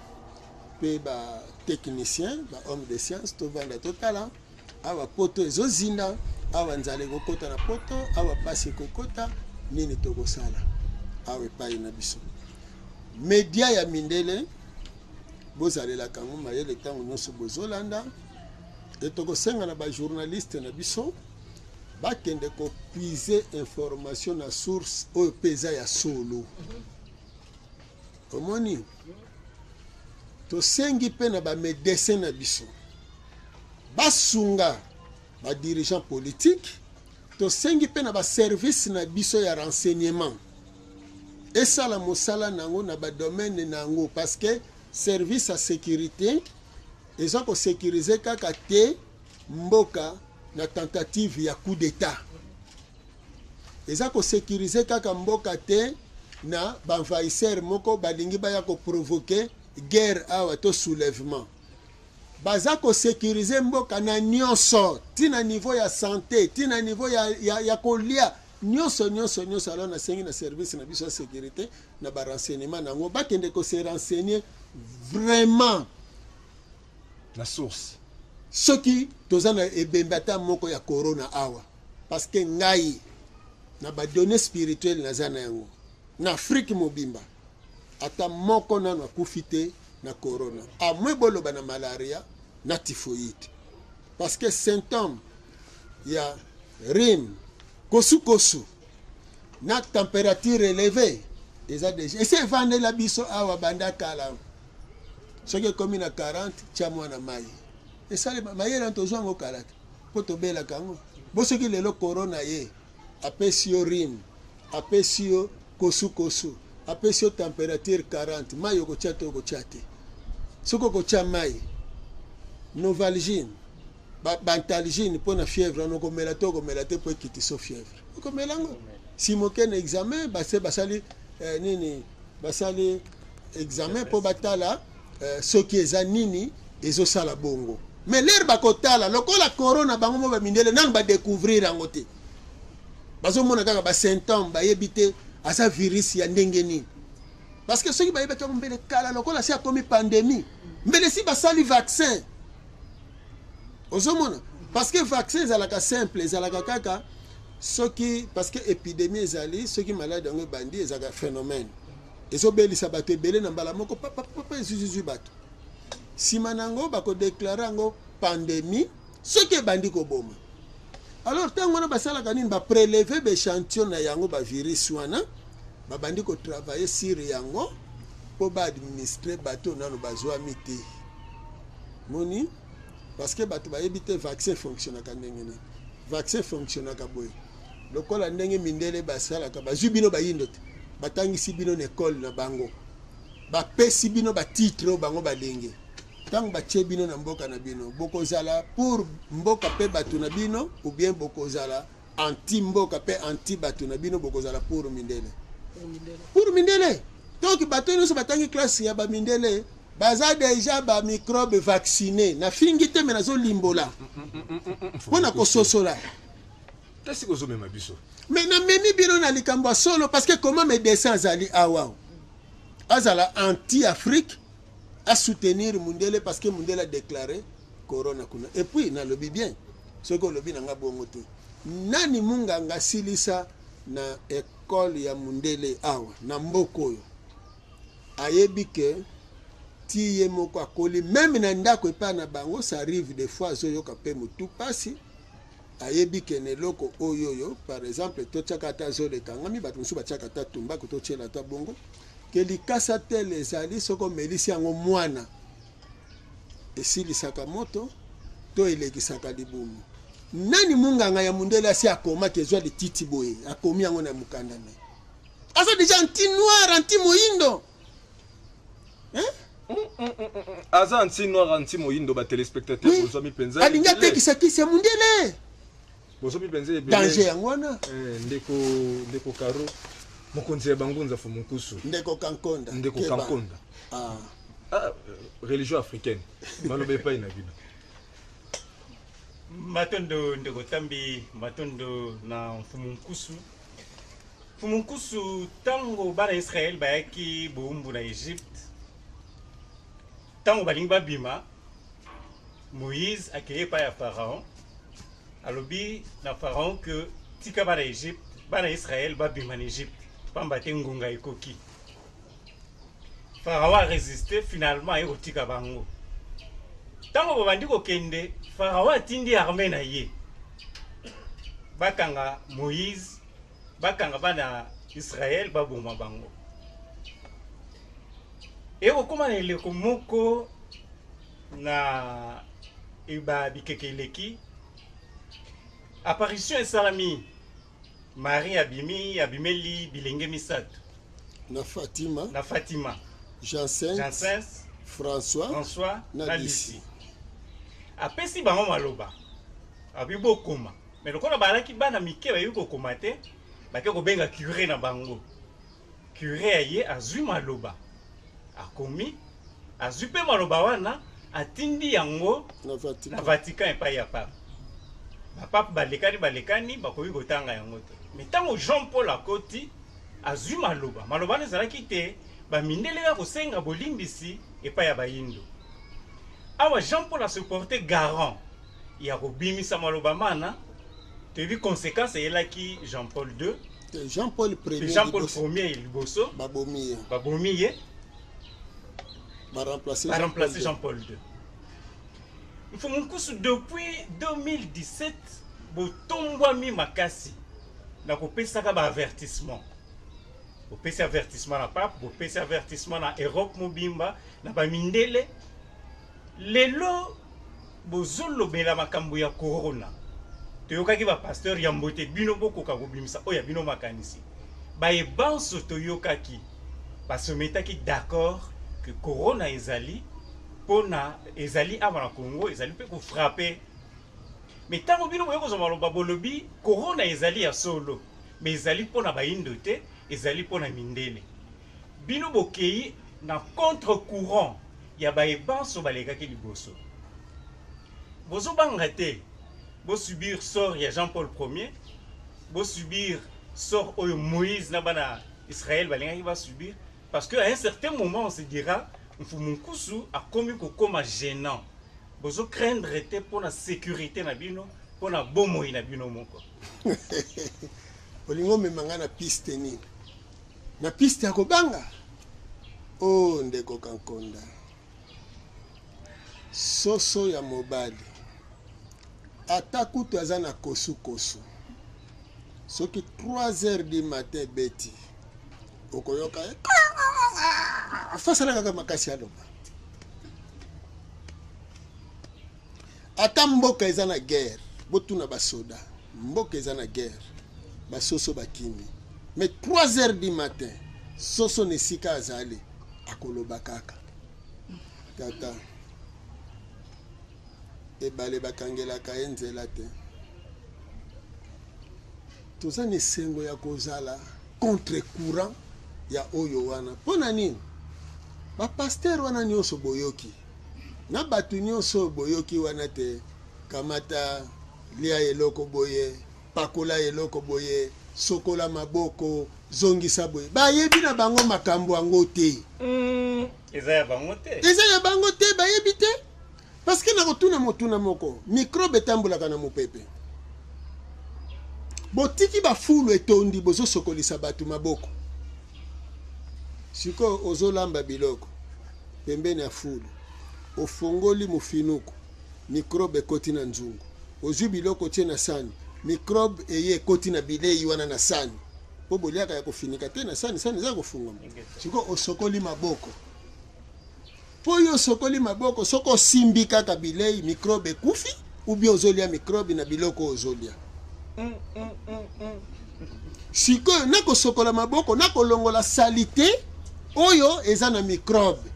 mpe batechnicien, bahomme de science. Tovanda, totala awa poto ezozinda, awa nzala ekokota na poto, awa pasi ekokota. Nini tokosala awa epai na biso? Media ya mindele, bozalelaka yango mayele ntango nyonso bozolanda. E tokosenga na bajournaliste na biso bakende kopuiser information na source oyo mpe eza ya solo. Omoni, tosengi mpe na bamédecin na biso basunga badirigeant politique. Tosengi mpe na baservice na biso ya renseignement esala mosala nango na badomaine na yango, parce que service ya sécurité eza kosécuriser kaka te mboka na tentative ya coup d'état, eza kosécuriser kaka mboka te na baenvahisseur moko balingi baya koprovoquer guerre awa to soulèvement. Baza kosécuriser mboka na nyonso, ntina niveau ya santé, ntina niveau ya kolia, nyonso, nyonso, nyonso. Alors nasengi na service na biso ya sécurité na barenseignement nango bakende kose renseigner vraiment na source soki toza na ebembe ata moko ya corona awa. Parce que ngai na badonnées spirituelles naza na yango, na Afrique mobimba ata moko nano akufi te na corona, amwe boloba na malaria na typhoïde, parce que symptôme ya rhume, kosukosu na température élevée eza déjà esi evandela biso awa banda kala. Soki ekomi na 40, tia mwana mai, esalema. Mayele wana tozwa yango kala te mpo tobelaka yango. Bo soki lelo corona ye apesi yo rhume, apesi yo kosu kosu, apesi yo temperature 40, mayi okotia to okotia te? Soki okotia mayi, novalgine, ba bantalgine mpo na fièvre wana okomela to okomela te mpo ekitiso fièvre? Okomela yango. Sima oke na examen, base basali eh, nini, basali examen mpo batala eh, soki eza nini ezosala bongo. Mais l'heure bakotala lokola corona, bango mo bamindele nanu badecouvrir yango te, bazomona kaka basymptome, bayebi te aza virus ya ndenge nini. Parce que soki bayebaki yango mbele kala, lokola si akomi pandémie, mbele si basali vaccin. Ozomona, parce que vaccin ezalaka simple, ezalaka kaka soki, parce que épidémie ezali, soki maladi yango ebandi, ezalaka phénomène ezobelisa bato ebele na mbala moko, papapapa, ezwizizwi bato. Nsima na yango bakodeklare yango pandémie soki ebandi koboma. Alors ntango wana basalaka nini? Bapréleve baéchantillon na yango, bavirus wana, babandi kotravaille sur yango mpo baadministre bato nano bazwami te. Moni, parce que bato bayebi te vaccin fonctionnaka ndenge nini. Vaccin fonctionnaka boye, lokola ndenge mindele basalaka: bazwi bino bayindo te, batangisi bino na ekole na bango, bapesi bino batitre oyo bango balingi. Ntango batie bino na mboka na bino, bokozala pour mboka mpe bato na bino, ou bien bokozala anti mboka mpe anti bato na bino, bokozala pour mindele? Pour mindele. Donc bato nyonso batangi classe ya bamindele baza déjà bamicrobe vacciné. Nafingi te, me nazolimbola mpo na kososola. Te, sika ozomema biso. Me namemi bino na likambo ya solo, parce que comment médecin azali awa azala anti Afrique, asoutenir mundele parce que mundele adéclaré corona kuna? Et puis nalobi bien, soki olobi na nga bongo te, nani munganga asilisa na ekole ya mundele awa na mboka oyo ayebi ke ti ye moko akoli, même na ndako epai na bango, ça arrive des fois azoyoka mpe motu pasi, ayebi ke na eloko oyo oyo, par exemple, totiaka ata azolekangami, bato mosusu batiaka ata tumbako, totiela ata bongo, ke likasa tele ezali, soki omelisi yango mwana, esilisaka moto to elekisaka libumu. Nani munganga ya mundele asi akomaki ezwa lititi boye, akomi yango na mokanda na ye? Aza déjà anti noir, anti moyindo, hein? Aza anti noir, anti moyindo. Batéléspectateur, bozwami mpenza Alingi ebele. Atekisa kisi ya mundele. Bozwami mpenza ebele. Danger yango wana. Eh, ndeko Karo, mokonzi ya bangunza, Fumunkusu. Ndeko Kankonda. Ndeko Keba. Kankonda. Ah. Ah, religion africaine, maloba epai na bino. Matondo ndeko Tambi, matondo na Mfumu Nkusu. Mfumu Nkusu, ntango bana Israele bayaki bowumbu na Egypte, ntango balingi babima, Moïse akei epai ya Pharaon, alobi na Pharaon ke tika bana Egypte, bana Israele babima na Egypte, pamba te ngonga ekoki. Pharaon aresiste, finalement aye kotika bango. Ntango babandi kokende, Pharaon atindi armée na ye bakanga Moïse, bakanga bana Israele, baboma bango. Ekokóma na eleko moko na eba bikeke eleki, apparition esalami, Marie abimi, abimeli bilenge misato. Na Fatima. Na Fatima. Jansin. Jansin. François. François. Na na Lisi. Lisi. Apesi bango maloba, abi bokoma. Me lokola balaki bana mike, bayebi kokoma te, bake kobenga curé na bango. Curé ya ye azwi maloba, akomi, azwi mpe maloba wana, atindi yango na Vatican. Na Vatican, epai ya pape. Bapape balekani balekani, bakoki kotanga yango te. Me ntango Jean Paul akoti, azwi maloba. Maloba wana ezalaki te bamindele ya kosenga bolimbisi epai ya bayindo. Awa Jean Paul ase porte garant ya kobimisa maloba mana. Toyebi conséquence eyelaki Jean Paul II. Te, Jean Paul Premier. Jean Paul liboso. Premier liboso. Babomi ye. Babomi ye. Baremplace. Baremplace Jean Paul II. Mfumu Nkusu, depuis 2017 botombwami makasi na kopesaka baavertissement. Bopesi avertissement na pape, bopesi avertissement na Europe mobimba, na bamindele. Lelo bozolobela makambo ya corona. Toyokaki ba pasteurs yambo ete bino bokoka kobimisa oyo ya bino makanisi. Baye banso toyokaki ba se mettaki d'accord que corona ezali pona ezali awa na Congo ezali pe ko frapper. Mais tango bino boye kozwa maloba bolobi corona ezali ya solo mais ezali pona bayindo te, ezali pona mindele. Bino bokeyi na contre courant ya baye banso balekaki liboso. Bozobanga te bo subir sort ya Jean Paul Ier, bo subir sort oyo Moïse na bana Israël balingaki ba subir, parce que à un certain moment on se dira Mfumu Nkusu akomi kokoma gênant. Bozo craindre te pona sécurité na bino, pona bomoi na bino moko? Olingi omema ngai na piste nini? Na piste ya kobanga? Oh ndeko Kankonda, soso ya mobali ata kutu aza na kosukosu, soki 3 heures du matin ebeti, okoyoka ye fasala kaka makasi aloba. Ata mboka eza na guerre, botuna basoda, mboka eza na guerre, basoso bakimi, mais 3 heures du matin soso na esika azali akoloba kaka. Tata, ebale bakangelaka ye nzela te. Toza na esengo ya kozala contre courant ya oyo wana. Mpo na nini? Ba pasteur wana nyonso boyoki, na bato nyonso oyo boyoki wana te, kamata lia eloko boye, pakola eloko boye, sokola maboko, zongisa boye, bayebi na bango makambo yango te. Eza ya bango te. Eza ya bango te, bayebi te. Parce que nakotuna motuna moko, microbe etambolaka na mopepe. Botiki bafulu etondi, bozosokolisa bato maboko. Sikoyo ozolamba biloko pembeni ya fulu, ofongoli mofinuku, microbe ekoti na nzungu. Ozwi biloko otie na sani, microbe eye ekoti na bilei wana na sani. Po boliaka ya kofinika te na sani, sani eza kofungwama. Sikoyo osokoli maboko. Po yo osokoli maboko, soki osimbi kaka bilei, microbe ekufi, ou bien ozolia microbe na biloko ozolia. Sikoyo na kosokola maboko, na kolongola salite oyo eza na microbe,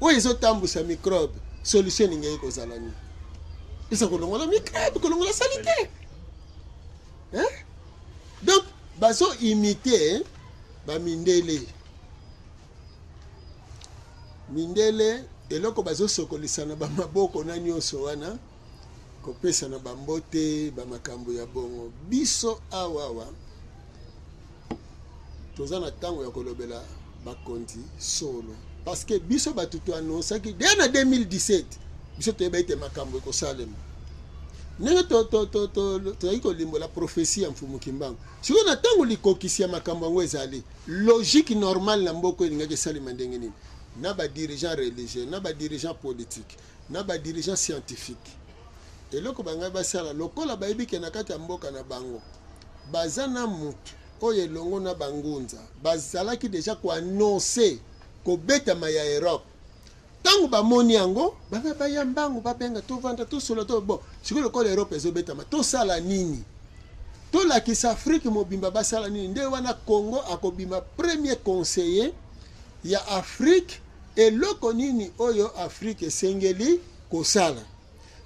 oyo ezotambusa microbe, solution elingaki kozala nini? Eza kolongola microbe, kolongola salite. Hein? Donc bazo imiter ba mindele. Mindele eloko bazosokolisa na bamaboko na nyonso wana, kopesa na bambote, bamakambo ya bongo. Biso awa awa toza na ntango ya kolobela bakonzi solo, parce que biso bato toannonsaki dès na 2017, biso toyeba ete makambo ekosalema ndenge tozali kolimbola prophetie ya Mfumu Kimbangu. Sikoyo na ntango likokisi ya makambo yango ezali logique normale na mboka elingaki esalema ndenge nini? Na ba dirigeants religieux, na ba dirigeants politiques, na ba dirigeants scientifiques, eloko bangai basala lokola bayebi ke na kati ya mboka na bango baza na mutu oyo elongo na bangunza bazalaki deja koannonce kobetama ya Europe. Ntango bamoni yango, banga baya mbangu, babenga tovanda tosola to bon. Sikoyo lokola Europe ezobetama, tosala nini? Tolakisa Afrique mobimba basala nini? Nde wana Congo akobima premier conseiller ya Afrique. Eloko nini oyo Afrique esengeli kosala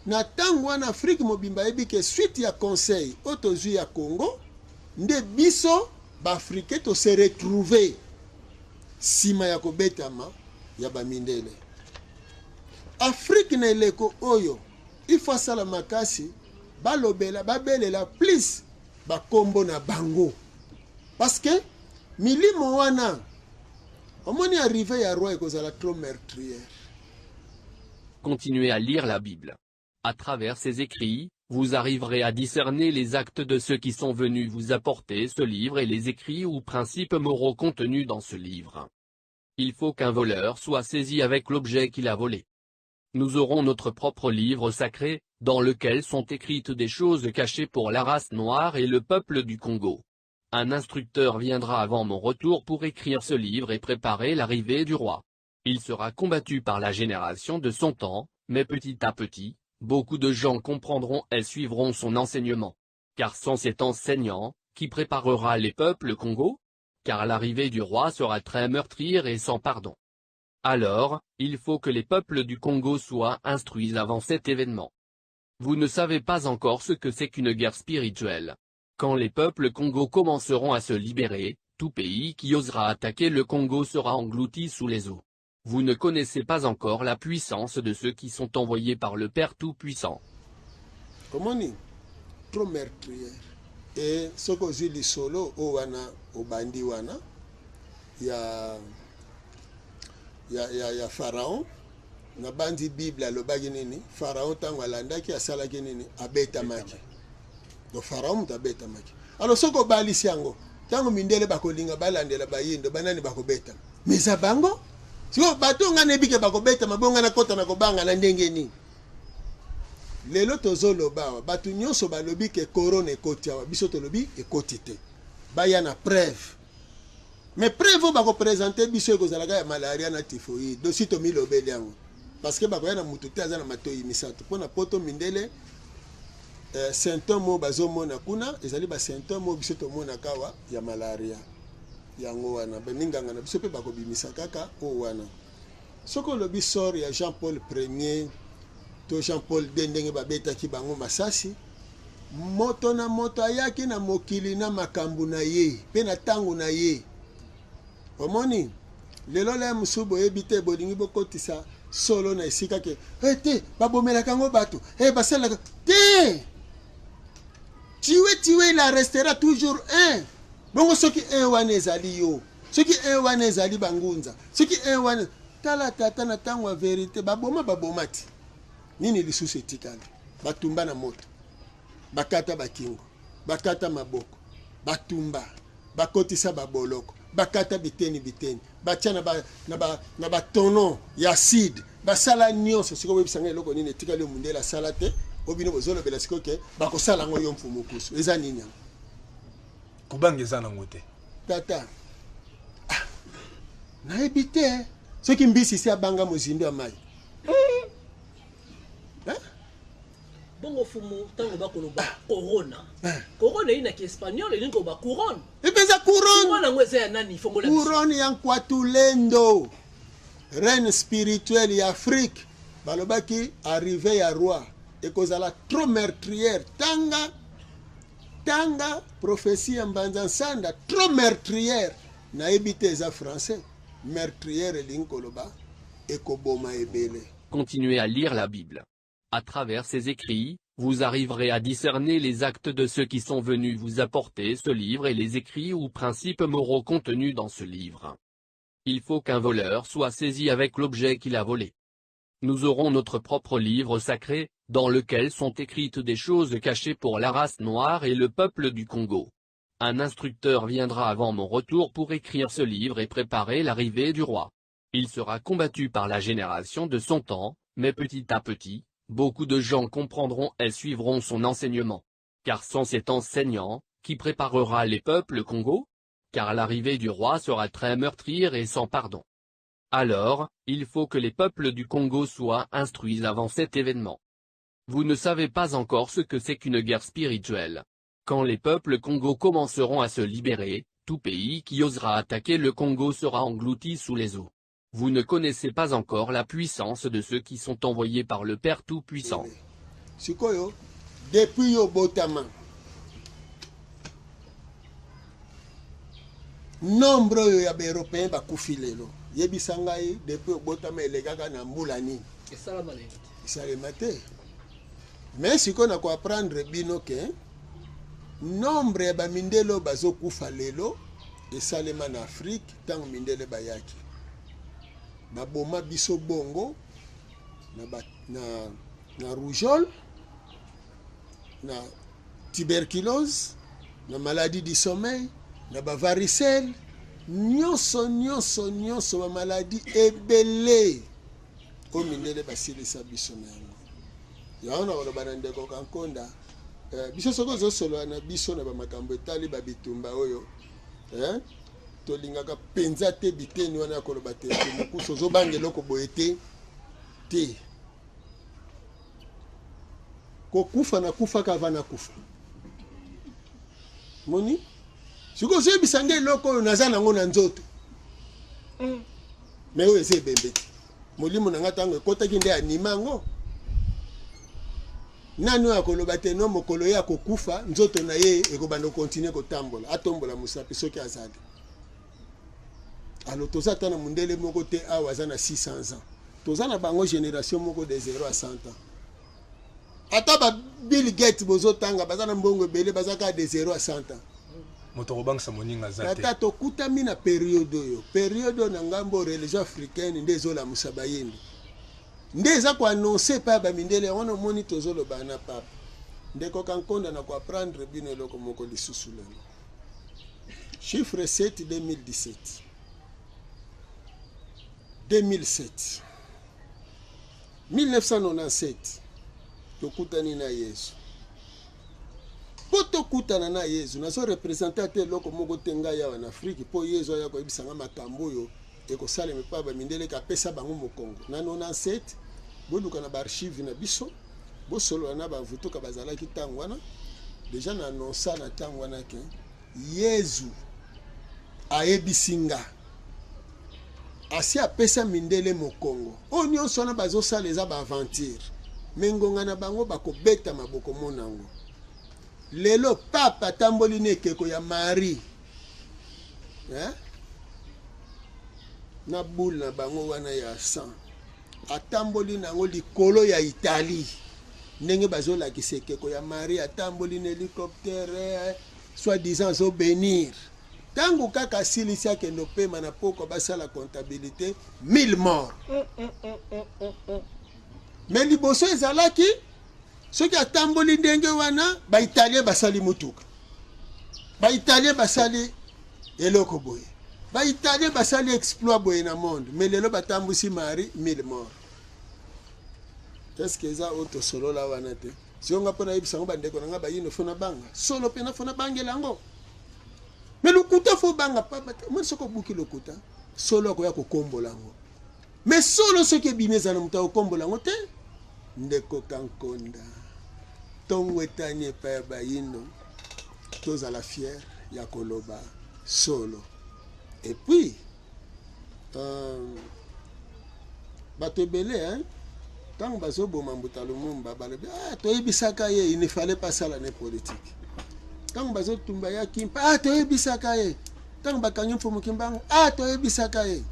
na ntango wana? Afrique mobimba ayebi ke suite ya conseil oyo tozwi ya Congo nde biso baafricain tose retrouver nsima ya kobetama ya bamindele. Afrique na eleko oyo il faut asala makasi, balobela, babelela plus bakombo na bango, parce que milimo wana omoni arrivé ya roi ekozala trop meurtrière. Continuez à lire la Bible. À travers ses écrits, vous arriverez à discerner les actes de ceux qui sont venus vous apporter ce livre et les écrits ou principes moraux contenus dans ce livre. Il faut qu'un voleur soit saisi avec l'objet qu'il a volé. Nous aurons notre propre livre sacré, dans lequel sont écrites des choses cachées pour la race noire et le peuple du Congo. Un instructeur viendra avant mon retour pour écrire ce livre et préparer l'arrivée du roi. Il sera combattu par la génération de son temps, mais petit à petit, beaucoup de gens comprendront et suivront son enseignement. Car sans cet enseignant, qui préparera les peuples Congo? Car l'arrivée du roi sera très meurtrière et sans pardon. Alors, il faut que les peuples du Congo soient instruits avant cet événement. Vous ne savez pas encore ce que c'est qu'une guerre spirituelle. Quand les peuples Congo commenceront à se libérer, tout pays qui osera attaquer le Congo sera englouti sous les eaux. Vous ne connaissez pas encore la puissance de ceux qui sont envoyés par le Père Tout-Puissant. Omoni trop meurtrière et soki ozwi lisolo oyo wana obandi wana ya ya, ya, ya pharaon nabanzi bible alobaki nini pharaon ntango alandaki asalaki nini abetamaki donc pharaon moto abetamaki alors soki obalisi yango ntango mindele bakolinga balandela bayindo banani bakobetama mais eza bango sikoyo bato ngai nayebi ke bakobetama bongo ngai nakota na kobanga na ndenge nini lelo tozoloba awa bato nyonso balobi ke corona ekoti awa biso tolobi ekoti te baya na preuve mais preuve oyo bakopresente biso ekozalaka ya malaria na typhoïde dosi tomilobeli yango parce que bakoya na mutu te aza na matoyi misato mpo na poto mindele eh, symptome oyo bazomona kuna ezali basymptome oyo biso tomonaka awa ya malaria yango wana baminganga na biso mpe bakobimisa kaka oyo wana soki olobi sort ya jean paul premier to jean paul de ndenge babetaki bango masasi moto na moto ayaki na mokili na makambo na ye mpe na ntango na ye omoni lelo la mosusu boyebi te bolingi bokotisa solo na esika ke e te babomelaka yango bato e basalelaka te tue tue il restera toujours un bongo soki un wana ezali yo soki un wana ezali bangunza soki un wana tala tata na ntango ya verite baboma baboma ti nini lisusu etikali batumba na moto bakata bakingo bakata maboko batumba bakotisa baboloko bakata biteni biteni batia na ba, na ba, na batono ya acide basala nyonso sikoyo boyebisa ngai eloko nini etikali yo mundele asala te oyo bino bozolobela sikoyo ke bakosala yango yo mfumu kusu eza nini yango kobanga eza nango te tata ah, nayebi te soki mbisi si abanga mozindo ya mai eh? Bongo fumu tango bakoloba corona. Corona eyi na ki espagnol elingi koloba couronne. Epeza couronne. Couronne yango eza ya nani fongola biso. Couronne ya Nkwatulendo. Reine spirituelle ya Afrique. Balobaki arrivée ya roi ekozala trop meurtrière. Tanga tanga prophetie ya Mbanza Nsanda trop meurtrière. Nayebi te eza français. Meurtrière elingi koloba ekoboma ebele. Continuez à lire la Bible. À travers ses écrits, vous arriverez à discerner les actes de ceux qui sont venus vous apporter ce livre et les écrits ou principes moraux contenus dans ce livre. Il faut qu'un voleur soit saisi avec l'objet qu'il a volé. Nous aurons notre propre livre sacré, dans lequel sont écrites des choses cachées pour la race noire et le peuple du Congo. Un instructeur viendra avant mon retour pour écrire ce livre et préparer l'arrivée du roi. Il sera combattu par la génération de son temps, mais petit à petit, beaucoup de gens comprendront et suivront son enseignement. Car sans cet enseignant, qui préparera les peuples Congo? Car l'arrivée du roi sera très meurtrière et sans pardon. Alors, il faut que les peuples du Congo soient instruits avant cet événement. Vous ne savez pas encore ce que c'est qu'une guerre spirituelle. Quand les peuples Congo commenceront à se libérer, tout pays qui osera attaquer le Congo sera englouti sous les eaux. Vous ne connaissez pas encore la puissance de ceux qui sont envoyés par le Père Tout-Puissant. Sikoyo, depuis yo botama, nombre oyo ya ba-européen bakufi lelo, yebisa ngai depuis obotama elekaka na mbula nini? Esalama lelo te. Esalema te. Mais sikoyo na koapprendre bino ke nombre ya bamindele oyo bazokufa lelo esalema na Afrique ntango mindele bayaki baboma biso bongo na, ba, na, na rougeole na tuberculose na maladie du sommeil na bavaricelle nyonso nyonso nyonso bamaladi ebele oyo mindele basilisa biso na yango yango nakoloba na ndeko kankonda eh, biso soki ozosolola na biso na bamakambo etali babitumba oyo eh, tolingaka mpenza te biteni wana ya koloba te mokusu ozobanga eloko boye te te kokufa nakufaka ava nakufa. Moni sikoyo ozoyebisa nde eloko oyo naza nango na nzoto me oyo eza ebembe te. Molimo na ngai ntango ekotaki nde anima yango. Nani oyo akoloba te no mokolo ye akokufa nzoto na ye ekobanda kokontinue kotambola, atombola mosapi soki azali. Alors toza ata na mondele moko te awa aza na 600 ans, toza na bango génération moko de 0 à 100 ans. Ata ba Bill Gates bozotanga baza na mbongo ebele, baza kaka de 0 à 100 ans. Moto akobangisa moninga aza te. Tata, tokutami na periode oyo, periode oyo na ngambo religion africaine nde ezolamusa bayindo, nde eza koannonce epai ya bamindele. Yango wana omoni tozoloba na papa ndeko Kankonda na koapprendre bino eloko moko lisusu lelo. Chiffre 7 2017 2007 1997 tokutani na Yesu. Mpo tokutana na Yesu, nazo represente ata eloko moko te ngai awa na Afrique, mpo Yesu aya koyebisa nga makambo oyo ekosalema epai ya bamindele, kapesa bango mokongo. Na 97 boluka na baarchive na biso, bosolola na bavutuka bazalaki ntango wana deja na annonsa na ntango wana ke Yesu ayebisi nga asi apesa mindele mokongo. Oyo nyonso wana bazosala eza baaventure, me ngonga na bango bakobeta maboko monango. Lelo pape atamboli na ekeko ya Marie, eh? Na boule na bango wana ya sang, atamboli nango likolo ya Italie, ndenge bazolakisa ekeko ya Marie, atamboli na hélicoptère, soit disant azobénir. Ntango kaka asilisi akende opema na pokwa, basala comptabilité 1000 morts. Mais liboso ezalaki soki atamboli ndenge wana, baitalien basali mutuka, baitalien basali eloko boye, baitalien basali exploit boye na monde. Mais lelo batambusi Marie, 1000 morts. Est-ce que eza oyo tosolola wana te? Sio nga mpo nayebisa yango bandeko na nga bayino, fo nabanga solo mpe na fo nabangela yango. Me lokuta fo banga pamba te. Omoni soki obuki lokuta, solo akoya kokombola yango. Me solo soki ebimi, eza na moto akokombola yango te. Ndeko Kankonda, ntongo etani epai ya bayindo, tozala fier ya koloba solo. Et puis bato ebele, hein, ntango bazoboma Mbuta Lumumba, balobi: "Ah, toyebisaka ye, il ne fallait pas sala ne politique." Ntango bazotumba ya Kimpa: "Ah, toyebisaka ye." Ntango bakangi Mfumu Kimbangu: "Ah, toyebisaka ye."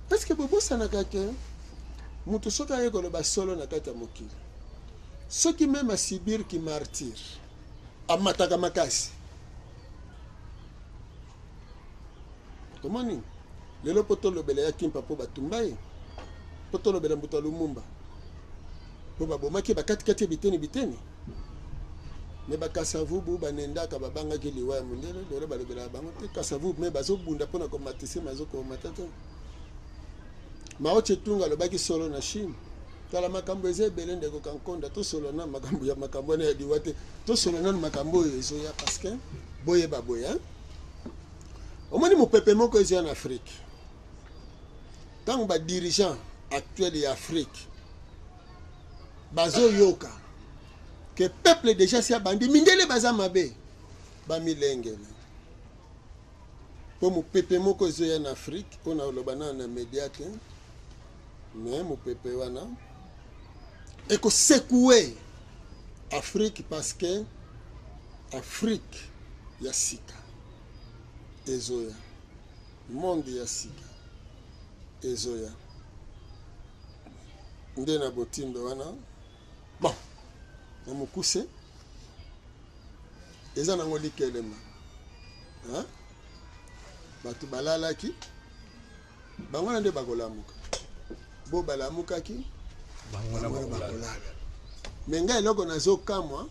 Parce que bobosanaka ke moto soki aye koloba solo na kati ya mokili, soki meme asubir ki martyr, amataka makasi. Tomoni lelo mpo tolobela ya Kimpa mpo batumba ye, mpo tolobela Mbuta Lumumba mpo babomaki ye bakatikati ye biteni biteni. Me bakasavubu banendaka, babangaki liwa ya mondele. Lelo balobelaka bango te. Kasavubu me bazobunda mpona komatise, mazokomata te. Mao Tse-tung alobaki solo na Chine. Tala makambo eza ebele, ndeko Kankonda. Tosolola nanu makambo ya makambo wana ya liwa te, tosolola nanu makambo oyo ezoya, parce que boyeba boye, omoni mopepe moko ezoya na Afrique. Ntango badirigeant actuel ya Afrique bazoyoka ke peuple déjà si abandi, mindele baza mabe, bamilengele, mpo mopepe moko ezoya na Afrique mpo na oloba nano na media te. Me mopepe wana ekosekue Afrique, parce que Afrique ya sika ezoya, monde ya sika ezoya. Nde na botindo wana, bon, na mokuse eza nango likelema, hein? Bato balalaki, bango wana nde bakolamuka. Bo balamukaki, bango wana bango wana bakolala. Bakolala. Me ngai eloko nazokamwa,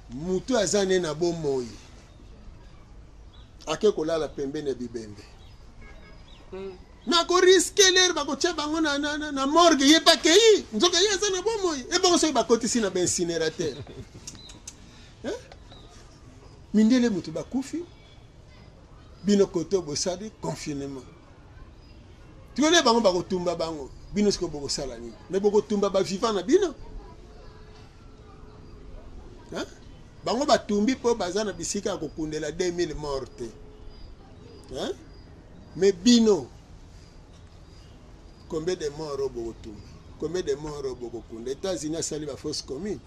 motu aza ne na bomoi ake kolala pembeni ya bibembe, nakoriske lere bakotia bango na morgue, ye mpe akei, nzoka ye aza na bomoi. Ebongo soki bakotisi na baincinérateur, eh? Mindele motu bakufi, bino kote bosali confinement, tikole bango bakotumba bango, bino sikoyo bokosala nini? Me bokotumba bavivant na bino, hein? Bango batumbi mpo baza na bisika ya kokundela 2000 mort te, hein? Mais bino, combien de mort oyo bokotumba, combien de mort oyo bokokunda? États-Unis asali bafosse commune.